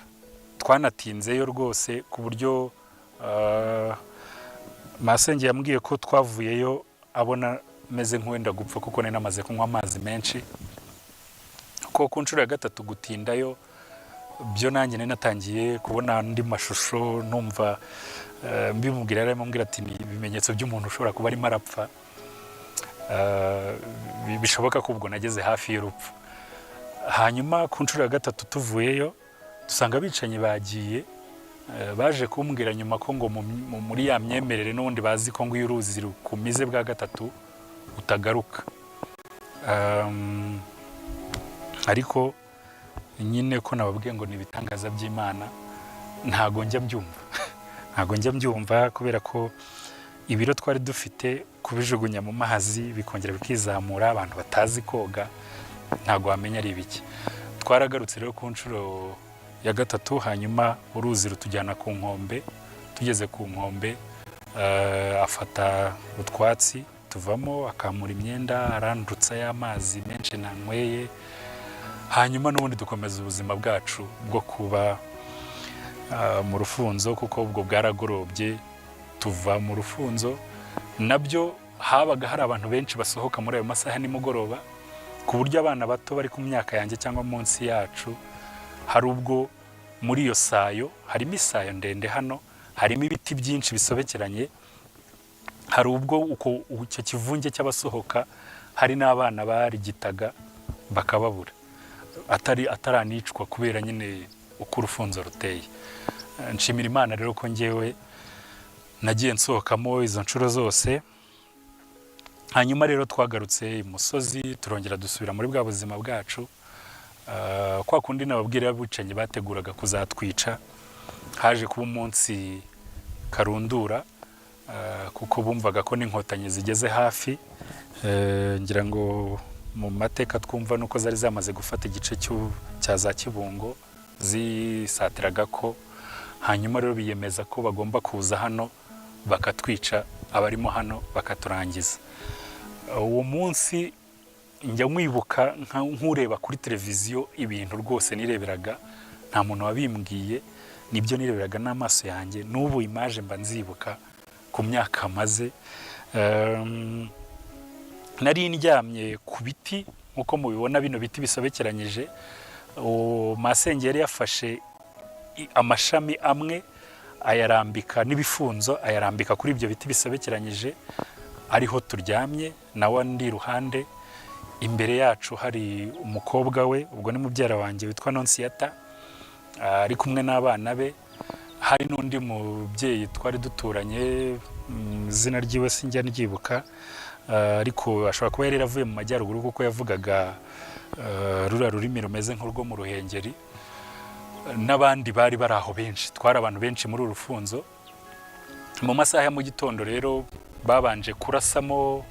Twanatinzeyo rwose, ku buryo masenge yambwiye ko twavuyeyo abona meze nk'uwenda gupfa, kuko nari namaze kunywa amazi menshi. Ko ku nshuro ya gatatu gutindayo byo, nanjye nari natangiye kubona andi mashusho, numva mbimubwira, yarimo ambwira ati ni ibimenyetso by'umuntu ushobora kuba arimo arapfa. Bishoboka ko ubwo nageze hafi y'urupfu. Hanyuma ku nshuro ya gatatu tuvuyeyo dusanga abicanyi bagiye. Baje kumbwira nyuma ko ngo muri ya myemerere n'ubundi bazi ko ngo iyo uruzi rukumize bwa gatatu utagaruka. Ariko nyine ko nababwiye ngo ni ibitangaza by'Imana, ntago njya mbyumva, ntago njya mbyumva, kubera ko ibiro twari dufite kubijugunya mu mazi bikongera bikizamura, abantu batazi koga ntago wamenya ari ibiki. Twaragarutse rero ku nshuro ya gatatu, hanyuma uruzi rutujyana ku nkombe. Tugeze ku nkombe, afata utwatsi tuvamo, akamura imyenda, arandutsa y'amazi menshi nanyweye, hanyuma n'ubundi dukomeza ubuzima bwacu bwo kuba mu rufunzo, kuko ubwo bwaragorobye tuva mu rufunzo. Nabyo habaga hari abantu benshi basohoka muri ayo masaha ya nimugoroba, ku buryo abana bato bari ku myaka yanjye cyangwa munsi yacu, hari ubwo muri iyo sayo, harimo isayo ndende hano, harimo ibiti byinshi bisobekeranye, hari ubwo uko icyo kivunge cy'abasohoka hari n'abana barigitaga bakababura, atari ataranicwa kubera nyine uko urufunzo ruteye. Nshimira Imana rero ko ngewe nagiye nsohokamo izo nshuro zose. Hanyuma rero twagarutse imusozi, turongera dusubira muri bwa buzima bwacu. Kwa kundi nababwira abicanyi bateguraga kuzatwica, haje kuba umunsi karundura, kuko bumvaga ko n'Inkotanyi zigeze hafi. Ngira ngo mu mateka twumva nuko zari zamaze gufata igice cya za Kibungo, zisatiraga ko. Hanyuma rero biyemeza ko bagomba kuza hano bakatwica, abarimo hano bakaturangiza. Uwo munsi njya mwibuka nk'ureba kuri televiziyo, ibintu rwose nireberaga, nta muntu wabimbwiye, nibyo nireberaga n'amaso yanjye. N'ubu image mba nzibuka ku myaka maze. Nari ndyamye ku biti nk'uko mubibona, bino biti bisobekeranyije. Uwo masenge yari yafashe amashami amwe ayarambika n'ibifunzo, ayarambika kuri ibyo biti bisobekeranyije, ariho turyamye, nawe andi iruhande. Imbere yacu hari umukobwa we, ubwo ni mubyara wanjye witwa Nonsiyata, ari kumwe n'abana be. Hari n'undi mubyeyi twari duturanye, izina ryiwe sinjya ndyibuka, ariko ashobora kuba yari yaravuye mu majyaruguru kuko yavugaga ruriya rurimi rumeze nk'urwo mu Ruhengeri, n'abandi bari bari aho benshi. Twari abantu benshi muri uru rufunzo. Mu masaha ya mu gitondo rero babanje kurasamo,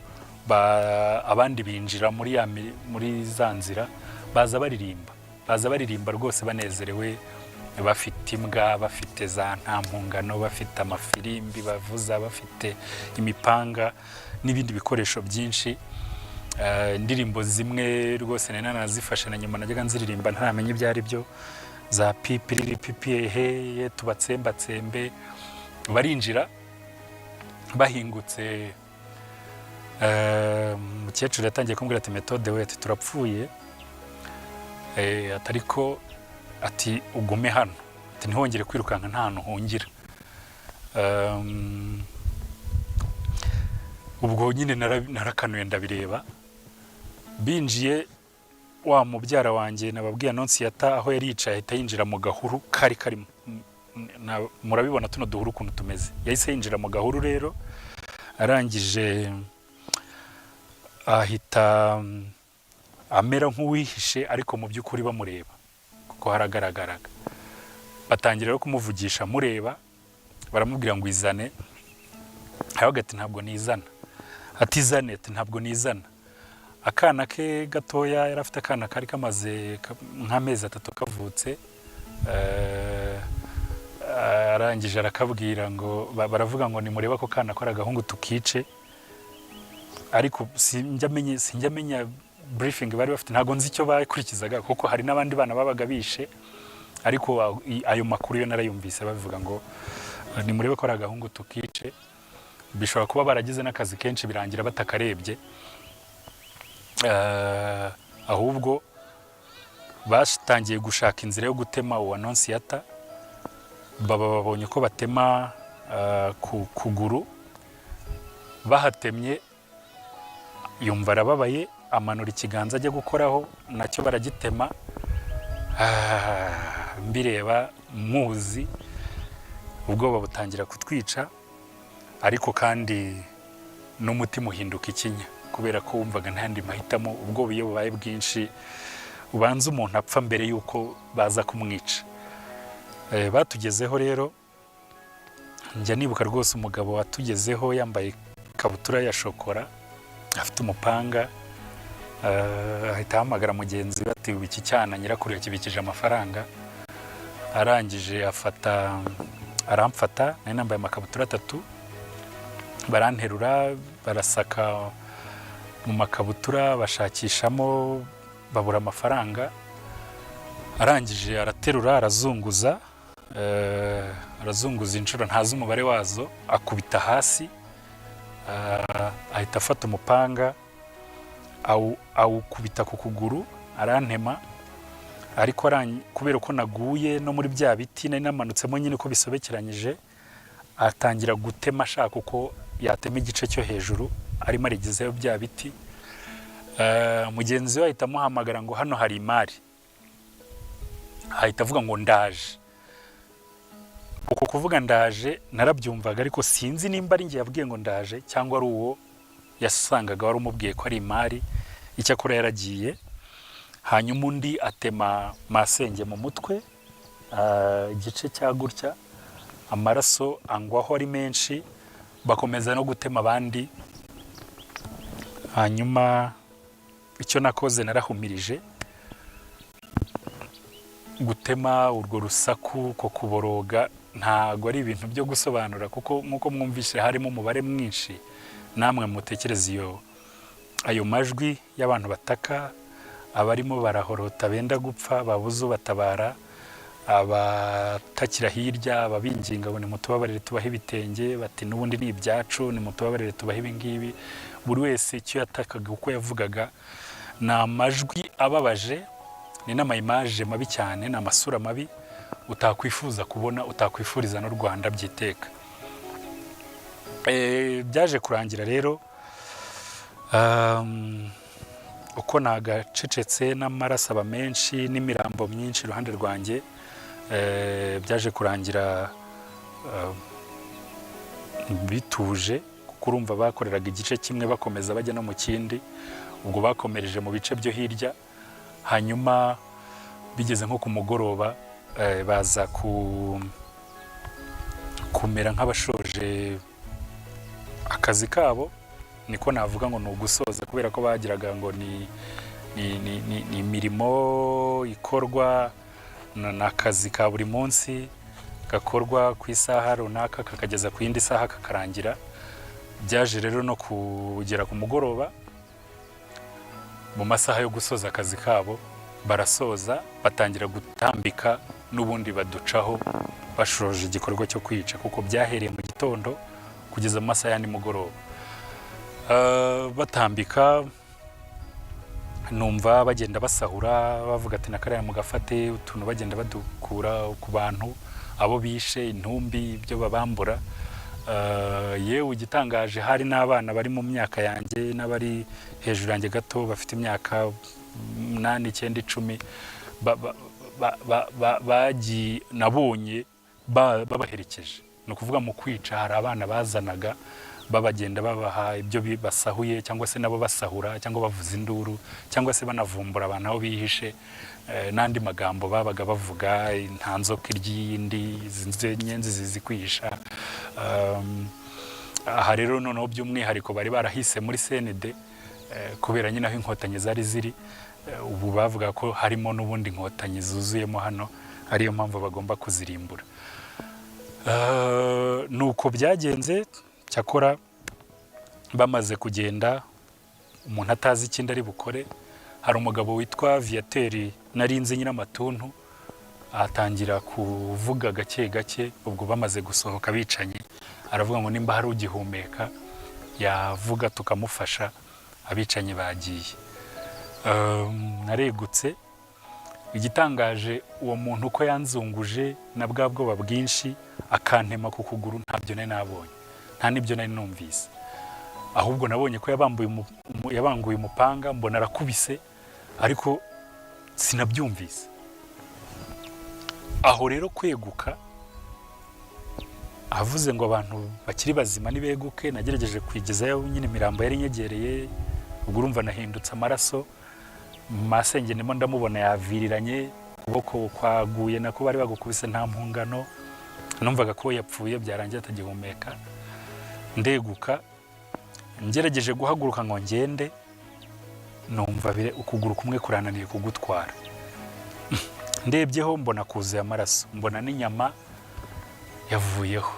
abandi binjira muri za nzira, baza baririmba, baza baririmba rwose banezerewe, bafite imbwa, bafite za ntampungano, bafite amafirimbi bavuza, bafite imipanga n'ibindi bikoresho byinshi. Indirimbo zimwe rwose nari nanazifashe na nyuma najyaga nziririmba ntaramenya ibyo ari byo, za pipiriri pipi ehe tubatsembatsembe. Barinjira bahingutse, umukecuru yatangiye kumbwira ati: "Methode we," ati, "turapfuye." Ati ariko ati: "Ugume hano," ati: "Ntiwongere kwirukanka, nta hantu uhungira." Ubwo nyine narakanuye ndabireba. Binjiye, wa mubyara wanjye nababwiye Anonsiyata, aho yari yicaye ahita yinjira mu gahuru kari karimo. Murabibona tuno duhuru ukuntu tumeze. Yahise yinjira mu gahuru rero, arangije ahita amera nk'uwihishe, ariko mu by'ukuri bamureba kuko haragaragaraga. Batangira rero kumuvugisha mureba, baramubwira ngo: "Izane." Aravuga ati: "Ntabwo nizana." Ati: "Izane." Ati: "Ntabwo nizana." Akana ke gatoya, yari afite akana kari kamaze nk'amezi 3 kavutse, arangije arakabwira ngo baravuga ngo: "Nimurebe ako kana ko ari agahungu tukice." Ariko sinjya menya briefing bari bafite, ntabwo nzi icyo bakurikizaga, kuko hari n'abandi bana babaga bishe. Ariko ayo makuru yo narayumvise babivuga ngo: "Nimurebe ko ari agahungu tukice." Bishobora kuba baragize n'akazi kenshi birangira batakarebye. Ahubwo batangiye gushaka inzira yo gutema uwa Nonsiyata, baba babonye ko batema ku kuguru. Bahatemye yumva arababaye, amanura ikiganza ajya gukoraho, nacyo baragitema. Mbireba muzi, ubwoba butangira kutwica, ariko kandi n'umutima uhinduka ikinya kubera ko wumvaga nta yandi mahitamo. Ubwoba iyo bubaye bwinshi, ubanza umuntu apfa mbere y'uko baza kumwica. Batugezeho rero, njya nibuka rwose umugabo watugezeho yambaye ikabutura ya shokora, afite umupanga, ahita ahamagara mugenzi we ati: "Ubu iki cyana nyirakuru yakibikije amafaranga." Arangije afata, aramfata, nari nambaye amakabutura atatu, baranterura, barasaka mu makabutura, bashakishamo babura amafaranga. Arangije araterura, arazunguza, arazunguza inshuro ntazi umubare wazo, akubita hasi, ahita afata umupanga awukubita ku kuguru, arantema. Ariko kubera ko naguye no muri bya biti nari namanutsemo nyine uko bisobekeranyije, atangira gutema ashaka uko yatema igice cyo hejuru, arimo arigezeyo bya biti. Mugenzi we ahita amuhamagara ngo: "Hano hari imari." Ahita avuga ngo: "Ndaje." Uko kuvuga "ndaje" narabyumvaga, ariko sinzi nimba ari njye yabwiye ngo "ndaje" cyangwa ari uwo yasangaga wari umubwiye ko ari imari. Icyakora yaragiye. Hanyuma undi atema masenge mu mutwe, igice cya gutya, amaraso angwaho ari menshi. Bakomeza no gutema abandi. Hanyuma icyo nakoze, narahumirije. Gutema, urwo rusaku ko kuboroga ntago ari ibintu byo gusobanura, kuko nk'uko mwumvise harimo umubare mwinshi. Namwe mutekereza iyo ayo majwi y'abantu bataka, abarimo barahorota benda gupfa, babuze ubatabara. Abatakira hirya, ababinginga ngo nimutubabarire tubahe ibitenge, bati n'ubundi ni ibyacu, nimutubabarire tubahe ibingibi. Buri wese icyo yatakaga, uko yavugaga, ni amajwi ababaje, ni n'ama images mabi cyane, ni amasura mabi utakwifuza kubona, utakwifuriza n'u Rwanda byiteka. Byaje kurangira rero uko nagacecetse n'amaraso aba menshi n'imirambo myinshi iruhande rwanjye. Byaje kurangira bituje, kuko urumva bakoreraga igice kimwe bakomeza bajya no mu kindi. Ubwo bakomereje mu bice byo hirya, hanyuma bigeze nko ku mugoroba baza kumera nk'abashoje akazi kabo. Niko navuga ngo ni ugusoza, kubera ko bagiraga ngo ni imirimo ikorwa, ni akazi ka buri munsi gakorwa ku isaha runaka kakageza ku yindi saha kakarangira. Byaje rero no kugera ku mugoroba mu masaha yo gusoza akazi kabo, barasoza batangira gutambika n'ubundi baducaho bashoje igikorwa cyo kwica, kuko byahereye mu gitondo kugeza mu masaha ya nimugoroba. Batambika numva bagenda basahura, bavuga ati na kariya mugafate, utuntu bagenda badukura ku bantu abo bishe, intumbi, ibyo babambura. Yewe igitangaje, hari n'abana bari mu myaka yanjye n'abari hejuru yanjye gato, bafite imyaka 8, 9, 10, bagiye nabonye babaherekeje. Ni ukuvuga mu kwica hari abana bazanaga, babagenda babaha ibyo basahuye, cyangwa se nabo basahura, cyangwa bavuza induru, cyangwa se banavumbura abantu aho bihishe, n'andi magambo babaga bavuga: nta nzoka irya iyindi, izi nyenzi zizi kwihisha. Aha rero noneho by'umwihariko bari barahise muri CND, kubera nyine aho Inkotanyi zari ziri. Ubu bavuga ko harimo n'ubundi Inkotanyi zuzuyemo hano, ariyo mpamvu bagomba kuzirimbura. Nuko byagenze. Cyakora bamaze kugenda, umuntu atazi ikindi ari bukore, hari umugabo witwa Viateri narinzi nyiramatuntu, atangira kuvuga gake gake. Ubwo bamaze gusohoka bicanye, aravuga ngo nimba hari ugihumeka yavuga tukamufasha, abicanyi bagiye. Naregutse. Igitangaje, uwo muntu uko yanzunguje na bwa bwoba bwinshi akantema ku kuguru, ntabyo nari nabonye, nta n'ibyo nari numvise. Ahubwo nabonye ko yabanguye umupanga, mbona arakubise, ariko sinabyumvise. Aho rero kweguka, avuze ngo abantu bakiri bazima nibeguke, nagerageje kwigezayo nyine imirambo yari inyegereye. Ubwo urumva nahindutse amaraso, masenge ndimo ndamubona yaviriranye, ukuboko kwaguye nako bari bagukubise nta mpungano. Numvaga ko yapfuye, byarangiye atagihumeka. Ndeguka, ngerageje guhaguruka ngo ngende, numva ukuguru kumwe kurananiye kugutwara. Ndebyeho mbona kuzuye amaraso, mbona n'inyama yavuyeho.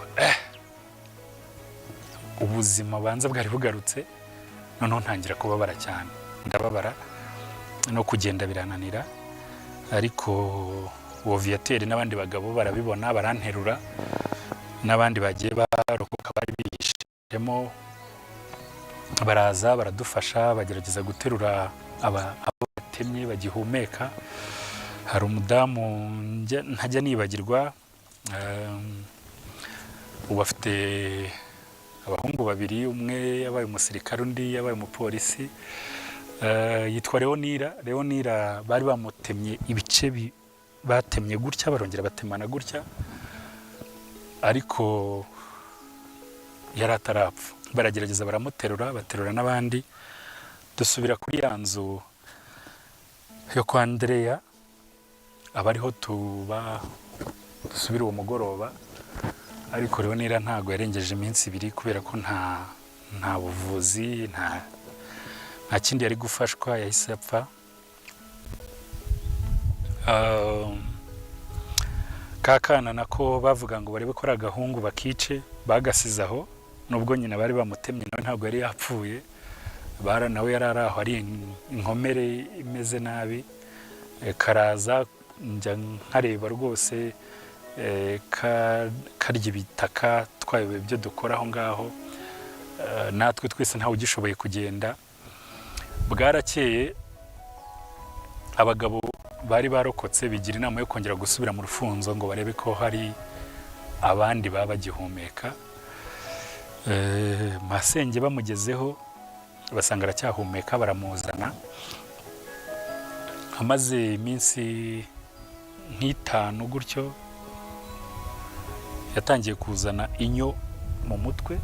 Ubuzima banza bwari bugarutse noneho. Ntangira kubabara cyane, ndababara no kugenda birananira, ariko uwo Viateri n'abandi bagabo barabibona, baranterura, n'abandi bagiye barokoka bari bihishemo baraza baradufasha, bagerageza guterura abo batemye bagihumeka. Hari umudamu ntajya nibagirwa, ubu afite abahungu babiri, umwe yabaye umusirikare, undi yabaye umupolisi, yitwa Leonira. Leonira bari bamutemye ibice batemye gutya, barongera batemana gutya, ariko yari atarapfa. Baragerageza baramuterura, baterura n'abandi, dusubira kuri ya nzu yo kwa Andereya, aba ariho tuba dusubira uwo mugoroba. Ariko Leonira ntabwo yarengeje iminsi 2, kubera ko nta buvuzi, nta kindi yari gufashwa, yahise apfa. Ka kana nako bavuga ngo barebe ko ari agahungu bakice, bagasize aho, nubwo nyina bari bamutemye, nawe ntabwo yari yapfuye. Bara nawe yari ari aho ari inkomere imeze nabi. Karaza. Njya nkareba rwose karya ibitaka, twayobewe ibyo dukora aho ngaho. Natwe twese ntawe ugishoboye kugenda. Bwarakeye, abagabo bari barokotse bigira inama yo kongera gusubira mu rufunzo ngo barebe ko hari abandi baba bagihumeka. Masenge bamugezeho basanga aracyahumeka, baramuzana. Amaze iminsi nk'itanu gutyo, yatangiye kuzana inyo mu mutwe.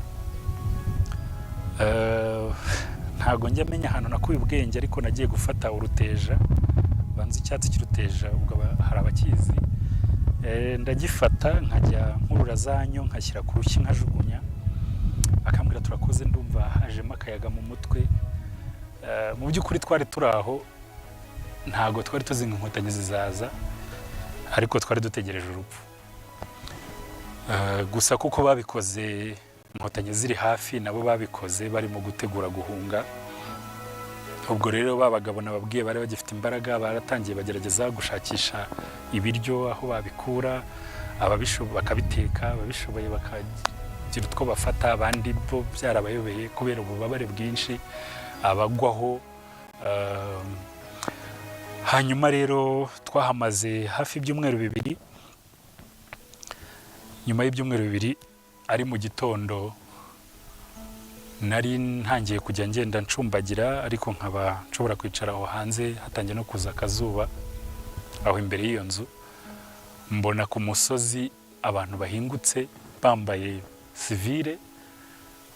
Ntago njya menya ahantu nakuye ubwenge, ariko nagiye gufata uruteja, banza icyatsi cy'uruteja, ubwo hari abakizi. Ndagifata nkajya nkurura za nyo, nkashyira ku rushyi, nkajugunya. Akambwira: "Turakoze, ndumva hajemo akayaga mu mutwe." Mu by'ukuri twari turi aho, ntago twari tuzi ngo Inkotanyi zizaza, ariko twari dutegereje urupfu. Gusa kuko babikoze Inkotanyi ziri hafi, nabo babikoze barimo gutegura guhunga. Ubwo rero ba bagabo nababwiye bari bagifite imbaraga baratangiye bagerageza gushakisha ibiryo aho babikura, ababishoboye bakabiteka, ababishoboye bakagira utwo bafata, abandi bo byarabayobeye kubera ububabare bwinshi, abagwaho. Hanyuma rero twahamaze hafi ibyumweru 2. Nyuma y'ibyumweru 2, ari mu gitondo, nari ntangiye kujya ngenda ncumbagira, ariko nkaba nshobora kwicara aho hanze, hatangiye no kuza akazuba aho imbere y'iyo nzu, mbona ku musozi abantu bahingutse bambaye sivile,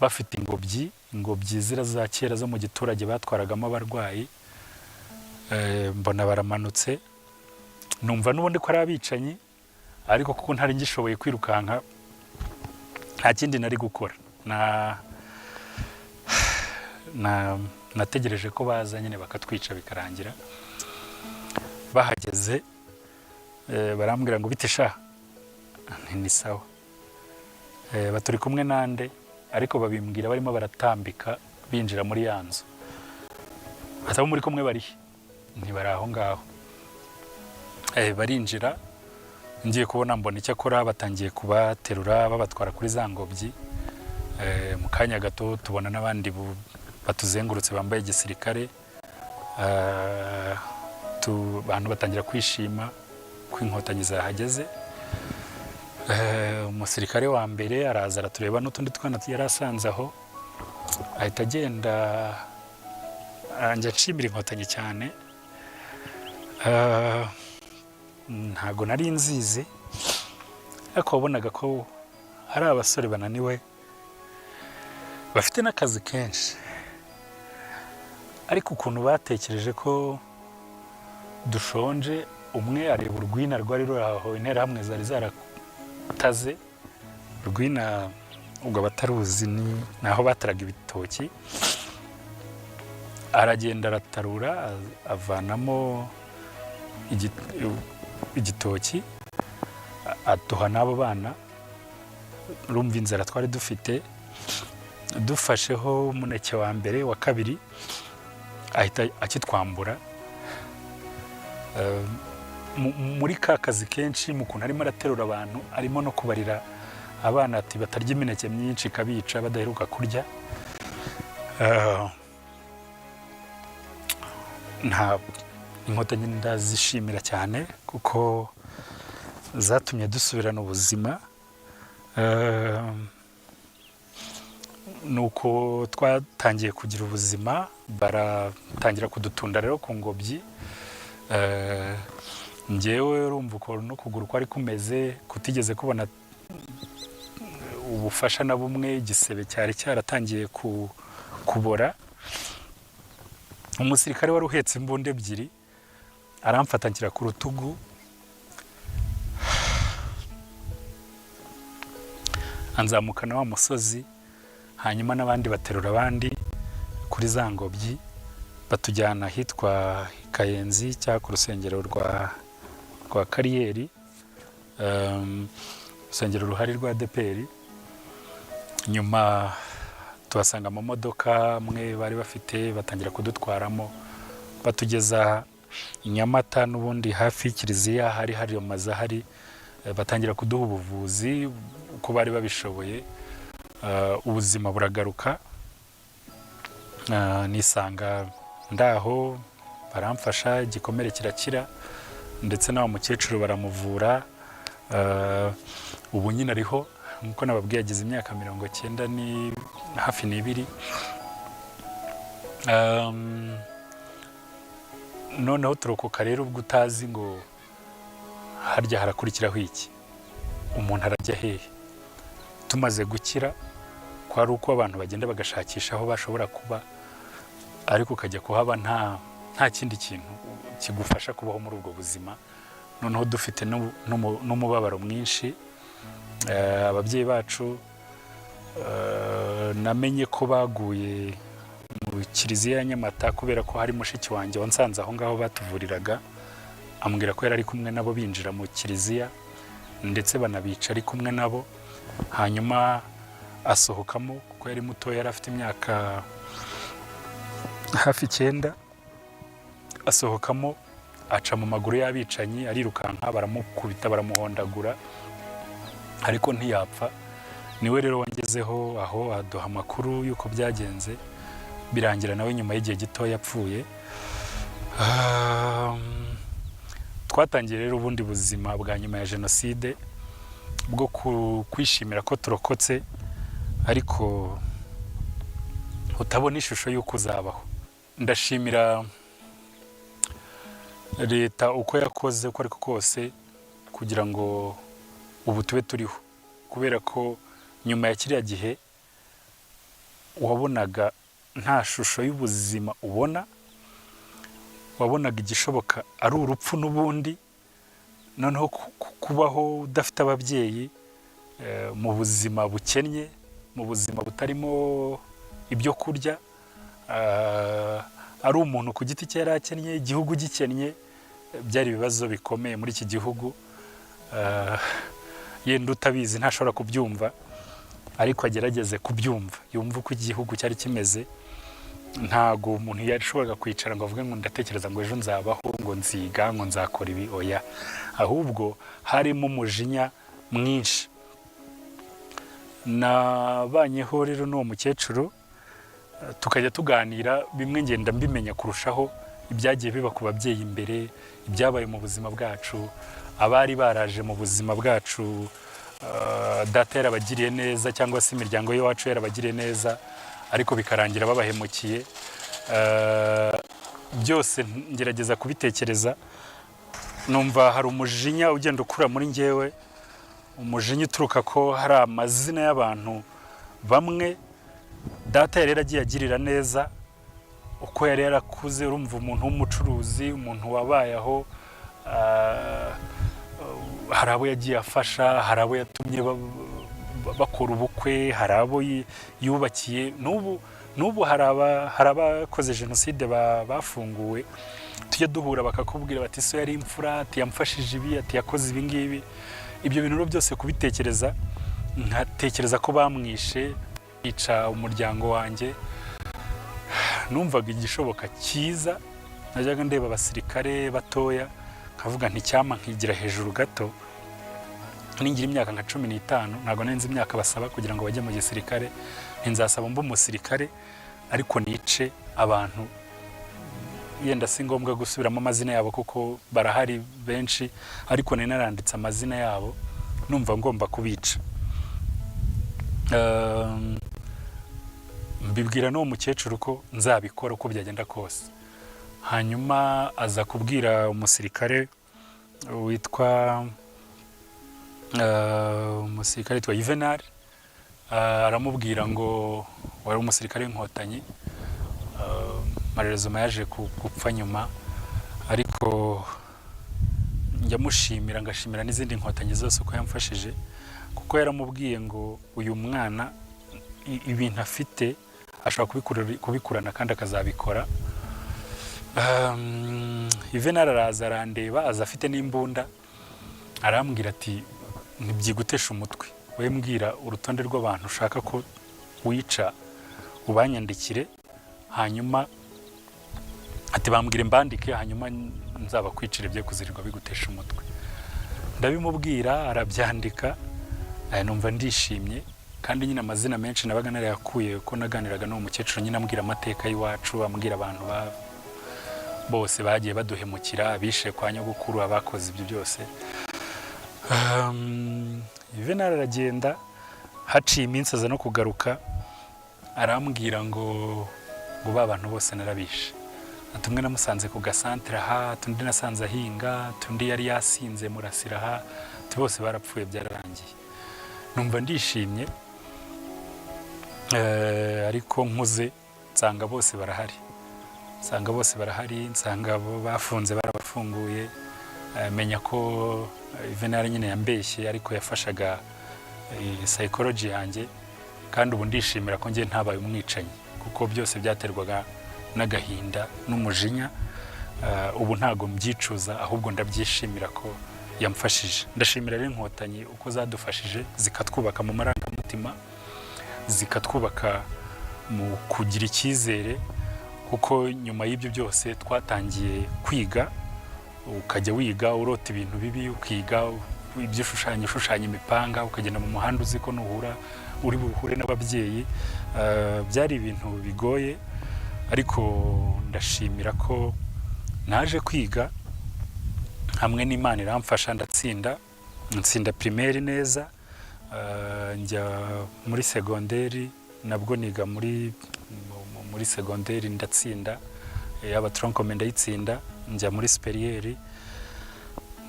bafite ingobyi, ingobyi zira za kera zo mu giturage batwaragamo abarwayi. Mbona baramanutse, numva n'ubundi ko ari abicanyi, ariko kuko ntari ngishoboye kwirukanka, nta kindi nari gukora, na nategereje ko baza nyine bakatwica bikarangira. Bahageze barambwira ngo: "Bite sha?" Nti: "Ni sawa." Baturi kumwe nande? Ariko babimbwira barimo baratambika binjira muri ya nzu. Batabo muri kumwe barihe? Ntibari aho ngaho. Barinjira, ngiye kubona mbona icyakora batangiye kubaterura babatwara kuri za ngobyi. Mu kanya gato tubona n'abandi batuzengurutse bambaye igisirikare. Abantu batangira kwishima ko Inkotanyi zahageze. Umusirikare wa mbere araza aratureba n'utundi twana yari asanze aho, ahita agenda. Njya nshimira Inkotanyi cyane. Ntago nari nzizi, ariko wabonaga ko ari abasore bananiwe, bafite n'akazi kenshi, ariko ukuntu batekereje ko dushonje, umwe areba urwina rwari ruri aho Interahamwe zari zarataze. Urwina, ubwo abataruzi, ni aho bataraga ibitoki. Aragenda aratarura, avanamo igitoki, aduha n'abo bana. Urumva inzara twari dufite. Dufasheho umuneke wa mbere, wa kabiri, ahita akitwambura. Muri ka kazi kenshi, mu kuntu arimo araterura abantu, arimo no kubarira abana ati batarya imineke myinshi ikabica, badaheruka kurya. Nta Inkotanyi ndazishimira cyane kuko zatumye dusubirana ubuzima. Nuko twatangiye kugira ubuzima, baratangira kudutunda rero ku ngobyi. Njyewe urumva ukuntu n'ukuguru kwari kumeze, kutigeze kubona ubufasha na bumwe, igisebe cyari cyaratangiye kubora. Umusirikare wari uhetse imbunda ebyiri aramfata, anshyira ku rutugu, anzamukana wa musozi, hanyuma n'abandi baterura abandi kuri za ngobyi, batujyana ahitwa Kayenzi cyangwa ku rusengero rwa Kariyeri, urusengero ruhari rwa ADEPR. Nyuma tuhasanga amamodoka amwe bari bafite, batangira kudutwaramo, batugeza I Nyamata n'ubundi hafi y'kiliziya hari amazu ahari, batangira kuduha ubuvuzi uko bari babishoboye. Ubuzima buragaruka. Nisanga ndaho, baramfasha, igikomere kirakira, ndetse na wa mukecuru baramuvura. Ubu nyine ariho nkuko nababwiye, agize imyaka 90 ni hafi n'ibiri. Noneho turokoka rero ubwo utazi ngo harya harakurikiraho iki, umuntu arajya hehe. Tumaze gukira, kwari uko abantu bagenda bagashakisha aho bashobora kuba, ariko ukajya kuhaba nta kindi kintu kigufasha kubaho muri ubwo buzima. Noneho dufite n'umubabaro mwinshi. Ababyeyi bacu, namenye ko baguye mu kiliziya ya Nyamata kubera ko hari mushiki wanjye wansanze aho ngaho batuvuriraga, ambwira ko yari ari kumwe nabo binjira mu kiliziya, ndetse banabica ari kumwe nabo. Hanyuma asohokamo kuko yari muto, yari afite imyaka hafi 9. Asohokamo aca mu maguru y'abicanyi, arirukanka, baramukubita, baramuhondagura, ariko ntiyapfa. Niwe rero wangezeho aho aduha amakuru y'uko byagenze, birangira nawe nyuma y'igihe gito yapfuye. Twatangiye rero ubundi buzima bwa nyuma ya jenoside bwo kwishimira ko turokotse, ariko utabona ishusho y'uko uzabaho. Ndashimira leta uko yakoze uko ariko kose kugira ngo ubu tube turiho, kubera ko nyuma ya kiriya gihe wabonaga nta shusho y'ubuzima ubona, wabonaga igishoboka ari urupfu n'ubundi. Noneho kubaho udafite ababyeyi, mu buzima bukennye, mu buzima butarimo ibyo kurya, ari umuntu ku giti cye yari akennye, igihugu gikennye, byari ibibazo bikomeye muri iki gihugu. Yenda utabizi ntashobora kubyumva, ariko agerageze kubyumva, yumve uko igihugu cyari kimeze. Ntago umuntu yashoboraga kwicara ngo avuge ngo ndatekereza ngo ejo nzabaho, ngo nziga, ngo nzakora ibi, oya. Ahubwo harimo umujinya mwinshi. Nabanyeho rero n'uwo mukecuru, tukajya tuganira, bimwe ngenda mbimenya kurushaho, ibyagiye biba ku babyeyi imbere, ibyabaye mu buzima bwacu, abari baraje mu buzima bwacu, data yarabagiriye neza cyangwa se imiryango y'iwacu yarabagiriye neza, ariko bikarangira babahemukiye. Byose ngerageza kubitekereza, numva hari umujinya ugenda ukura muri njyewe, umujinya uturuka ko hari amazina y'abantu bamwe data yari yaragiye agirira neza uko yari yarakuze. Urumva, umuntu w'umucuruzi, umuntu wabaye aho, hari abo yagiye afasha, hari abo yatumye bakora ubukwe, hari abo yubakiye. N'ubu hari abakoze jenoside bafunguwe, tujya duhura bakakubwira bati: "So yari imfura," ati: "Yamfashije ibi," ati: "Yakoze ibi ngibi." Ibyo bintu rero byose kubitekereza, nkatekereza ko bamwishe, yica umuryango wanjye, numvaga igishoboka cyiza, najyaga ndeba abasirikare batoya nkavuga nti: "Icyampa nkigira hejuru gato, ningira imyaka nka 15." Ntabwo nari nzi imyaka basaba kugira ngo bajye mu gisirikare. Nzasaba mbe umusirikare, ariko nice abantu. Yenda si ngombwa gusubiramo amazina yabo kuko barahari benshi, ariko nari naranditse amazina yabo, numva ngomba kubica. Mbibwira n'uwo mukecuru ko nzabikora uko byagenda kose. Hanyuma aza kubwira umusirikare witwa Yuvenal, aramubwira ngo, wari umusirikare w'Inkotanyi, malheureusement yaje gupfa nyuma, ariko njya mushimira, ngashimira n'izindi Nkotanyi zose uko yamfashije, kuko yaramubwiye ngo uyu mwana ibintu afite ashobora kubikurana kandi akazabikora. Yuvenal araza arandeba, aza afite n'imbunda, arambwira ati: "Ntibyigutesha umutwe, we mbwira urutonde rw'abantu ushaka ko wica ubanyandikire, hanyuma Ati: "Bambwire mbandike, hanyuma nzabakwicira ibyo kuzirirwa bigutesha umutwe." Ndabimubwira, arabyandika. Numva ndishimye. Kandi nyine amazina menshi nabaga narayakuye ko naganiraga n'uwo mukecuru nyine, ambwira amateka y'iwacu, ambwira abantu bose bagiye baduhemukira, abishe kwa nyogokuru, abakoze ibyo byose. Juvenal aragenda. Haciye iminsi aza no kugaruka, arambwira ngo ba bantu bose narabishe. Ati: "Umwe namusanze ku gasantere aha, ati undi nasanze ahinga, ati undi yari yasinze murasira aha, ati bose barapfuye, byararangiye." Numva ndishimye. Ariko nkuze nsanga bose barahari, nsanga bose barahari, nsanga abo bafunze barabafunguye. Menya ko Juvenal nyine yambeshye, ariko yafashaga psychology yanjye. Kandi ubu ndishimira ko njye ntabaye umwicanyi, kuko byose byaterwaga n'agahinda n'umujinya. Ubu ntago mbyicuza, ahubwo ndabyishimira ko yamfashije. Ndashimira rero Inkotanyi uko zadufashije, zikatwubaka mu marangamutima, zikatwubaka mu kugira icyizere, kuko nyuma y'ibyo byose twatangiye kwiga. Ukajya wiga urota ibintu bibi, ukiga ibyo ushushanya, ushushanya imipanga, ukagenda mu muhanda uzi ko nuhura uri buhure n'ababyeyi. Byari ibintu bigoye, ariko ndashimira ko naje kwiga hamwe n'Imana iramfasha, ndatsinda, nsinda primaire neza. Njya muri segonderi, nabwo niga muri segonderi ndatsinda, yaba tronc commun ndayitsinda. Njya muri supérieur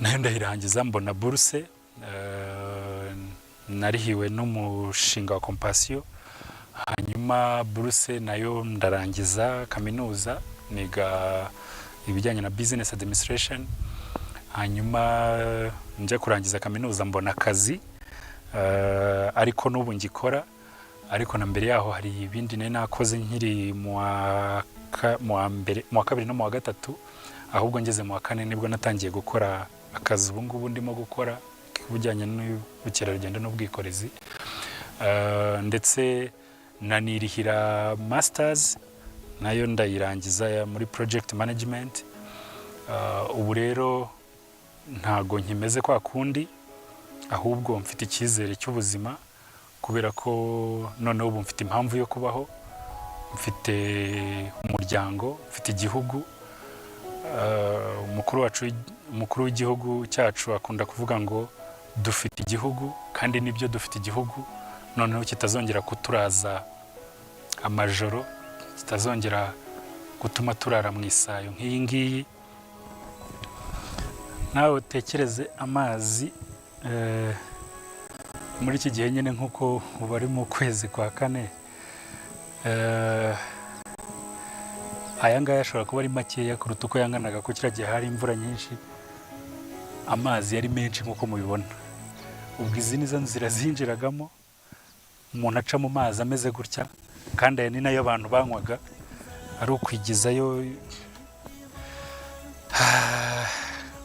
nayo ndayirangiza, mbona buruse, narihiwe n'umushinga wa Compassion. Hanyuma buruse nayo ndarangiza kaminuza, niga ibijyanye na business administration. Hanyuma njya kurangiza kaminuza mbona akazi, ariko n'ubu ngikora. Ariko na mbere yaho hari ibindi nari nakoze nkiri mu wa mbere, mu wa kabiri no mu wa gatatu. Ahubwo ngeze mu wa kane nibwo natangiye gukora akazi ubu ngubu ndimo gukora k'ibijyanye n'ubukerarugendo n'ubwikorezi. Ndetse nanirihira masters, nayo ndayirangiza muri project management. Ubu rero ntago nkimeze kwa kundi, ahubwo mfite icyizere cy'ubuzima, kubera ko noneho ubu mfite impamvu yo kubaho, mfite umuryango, mfite igihugu. Umukuru wacu, umukuru w'igihugu cyacu akunda kuvuga ngo dufite igihugu, kandi nibyo, dufite igihugu noneho kitazongera kuturaza amajoro, kitazongera gutuma turara mu isayo nk'iyi ngiyi. Nawe utekereze amazi, muri iki gihe nyine nk'uko ubu ari mu kwezi kwa kane, aya ngaya ashobora kuba ari makeya kuruta uko yanganaga, ko kiriya gihe hari imvura nyinshi, amazi yari menshi nk'uko mubibona. Ubwo izi nizo nzira zinjiragamo, umuntu aca mu mazi ameze gutya, kandi aya ni nayo abantu banywaga, ari ukwigizayo.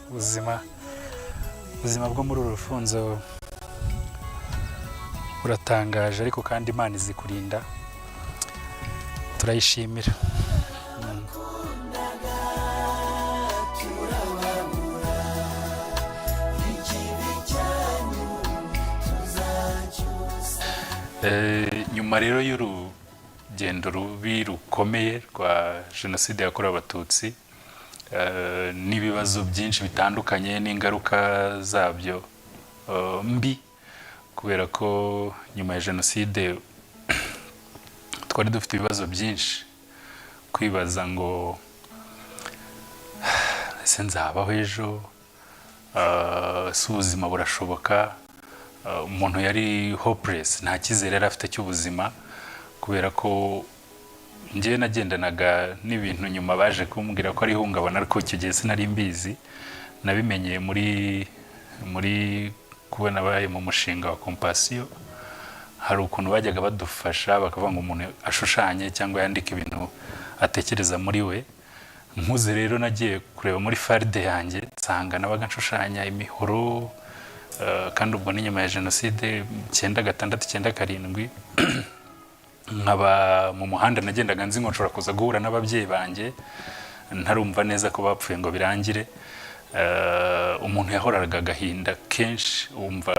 Ubuzima bwo muri uru rufunzo buratangaje, ariko kandi Imana izi kurinda, turayishimira. Turababura ikibi cyanyu tuzacyusa. Nyuma rero y'urugendo rubi rukomeye rwa Jenoside yakorewe Abatutsi, n'ibibazo byinshi bitandukanye n'ingaruka zabyo mbi, kubera ko nyuma ya Jenoside twari dufite ibibazo byinshi, kwibaza ngo ese nzabaho ejo? Ese ubuzima burashoboka? Umuntu yari hopeless, nta cyizere yari afite cy'ubuzima, kubera ko njyewe nagendanaga n'ibintu nyuma baje kumbwira ko ari ihungabana, ariko icyo gihe sinari mbizi. Nabimenye muri kubona baye mu mushinga wa Compassion. Hari ukuntu bajyaga badufasha, bakavuga ngo umuntu ashushanye cyangwa yandike ibintu atekereza muri we. Nkuze rero nagiye kureba muri farde yanjye, nsanga nabaga nshushanya imihoro, kandi ubwo ni nyuma ya Jenoside, 96, 97. Nkaba mu muhanda nagendaga nzi ngo nshobora kuza guhura n'ababyeyi banjye. Ntarumva neza ko bapfuye ngo birangire. Umuntu yahoraga agahinda kenshi. Wumva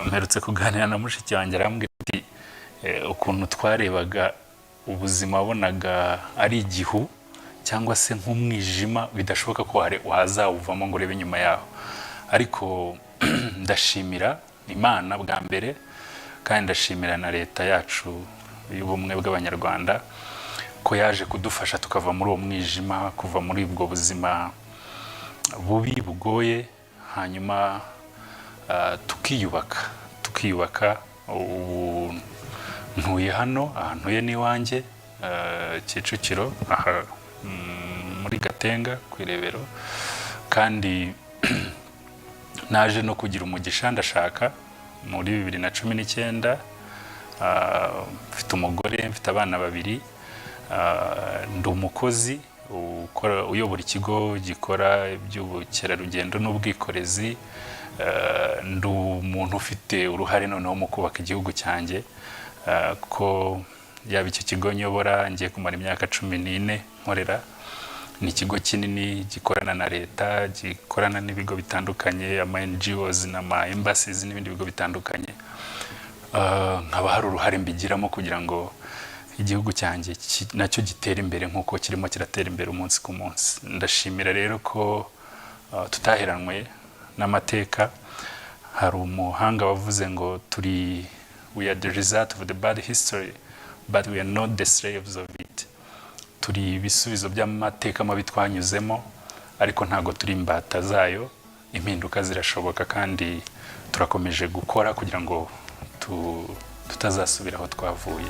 mperutse kuganira na mushiki wanjye, arambwira ati ukuntu twarebaga ubuzima, wabonaga ari igihu cyangwa se nk'umwijima bidashoboka ko wazawuvamo ngo urebe nyuma yaho. Ariko ndashimira Imana bwa mbere, kandi ndashimira na Leta yacu y'Ubumwe bw'Abanyarwanda ko yaje kudufasha tukava muri uwo mwijima, kuva muri ubwo buzima bubi bugoye, hanyuma tukiyubaka. Ubu ntuye hano, aha ntuye n'iwanjye, Kicukiro aha, muri Gatenga ku Irebero. Kandi naje no kugira umugisha, ndashaka muri 2019. Mfite umugore, mfite abana babiri. Ndi umukozi uyobora ikigo gikora iby'ubukerarugendo n'ubwikorezi. Ndi umuntu ufite uruhare noneho mu kubaka igihugu cyanjye, ko yaba icyo kigo nyobora, ngiye kumara imyaka 14 nkorera. Ni ikigo kinini gikorana na leta, gikorana n'ibigo bitandukanye, ama NGOs n'ama embassies n'ibindi bigo bitandukanye. Nkaba hari uruhare mbigiramo kugira ngo igihugu cyanjye nacyo gitere imbere nk'uko kirimo kiratera imbere umunsi ku munsi. Ndashimira rero ko tutaheranwe n'amateka. Hari umuhanga wavuze ngo turi "We are the result of the bad history, but we are not the slaves of it." Turi ibisubizo by'amateka mabi twanyuzemo, ariko ntabwo turi imbata zayo. Impinduka zirashoboka, kandi turakomeje gukora kugira ngo tutazasubira aho twavuye.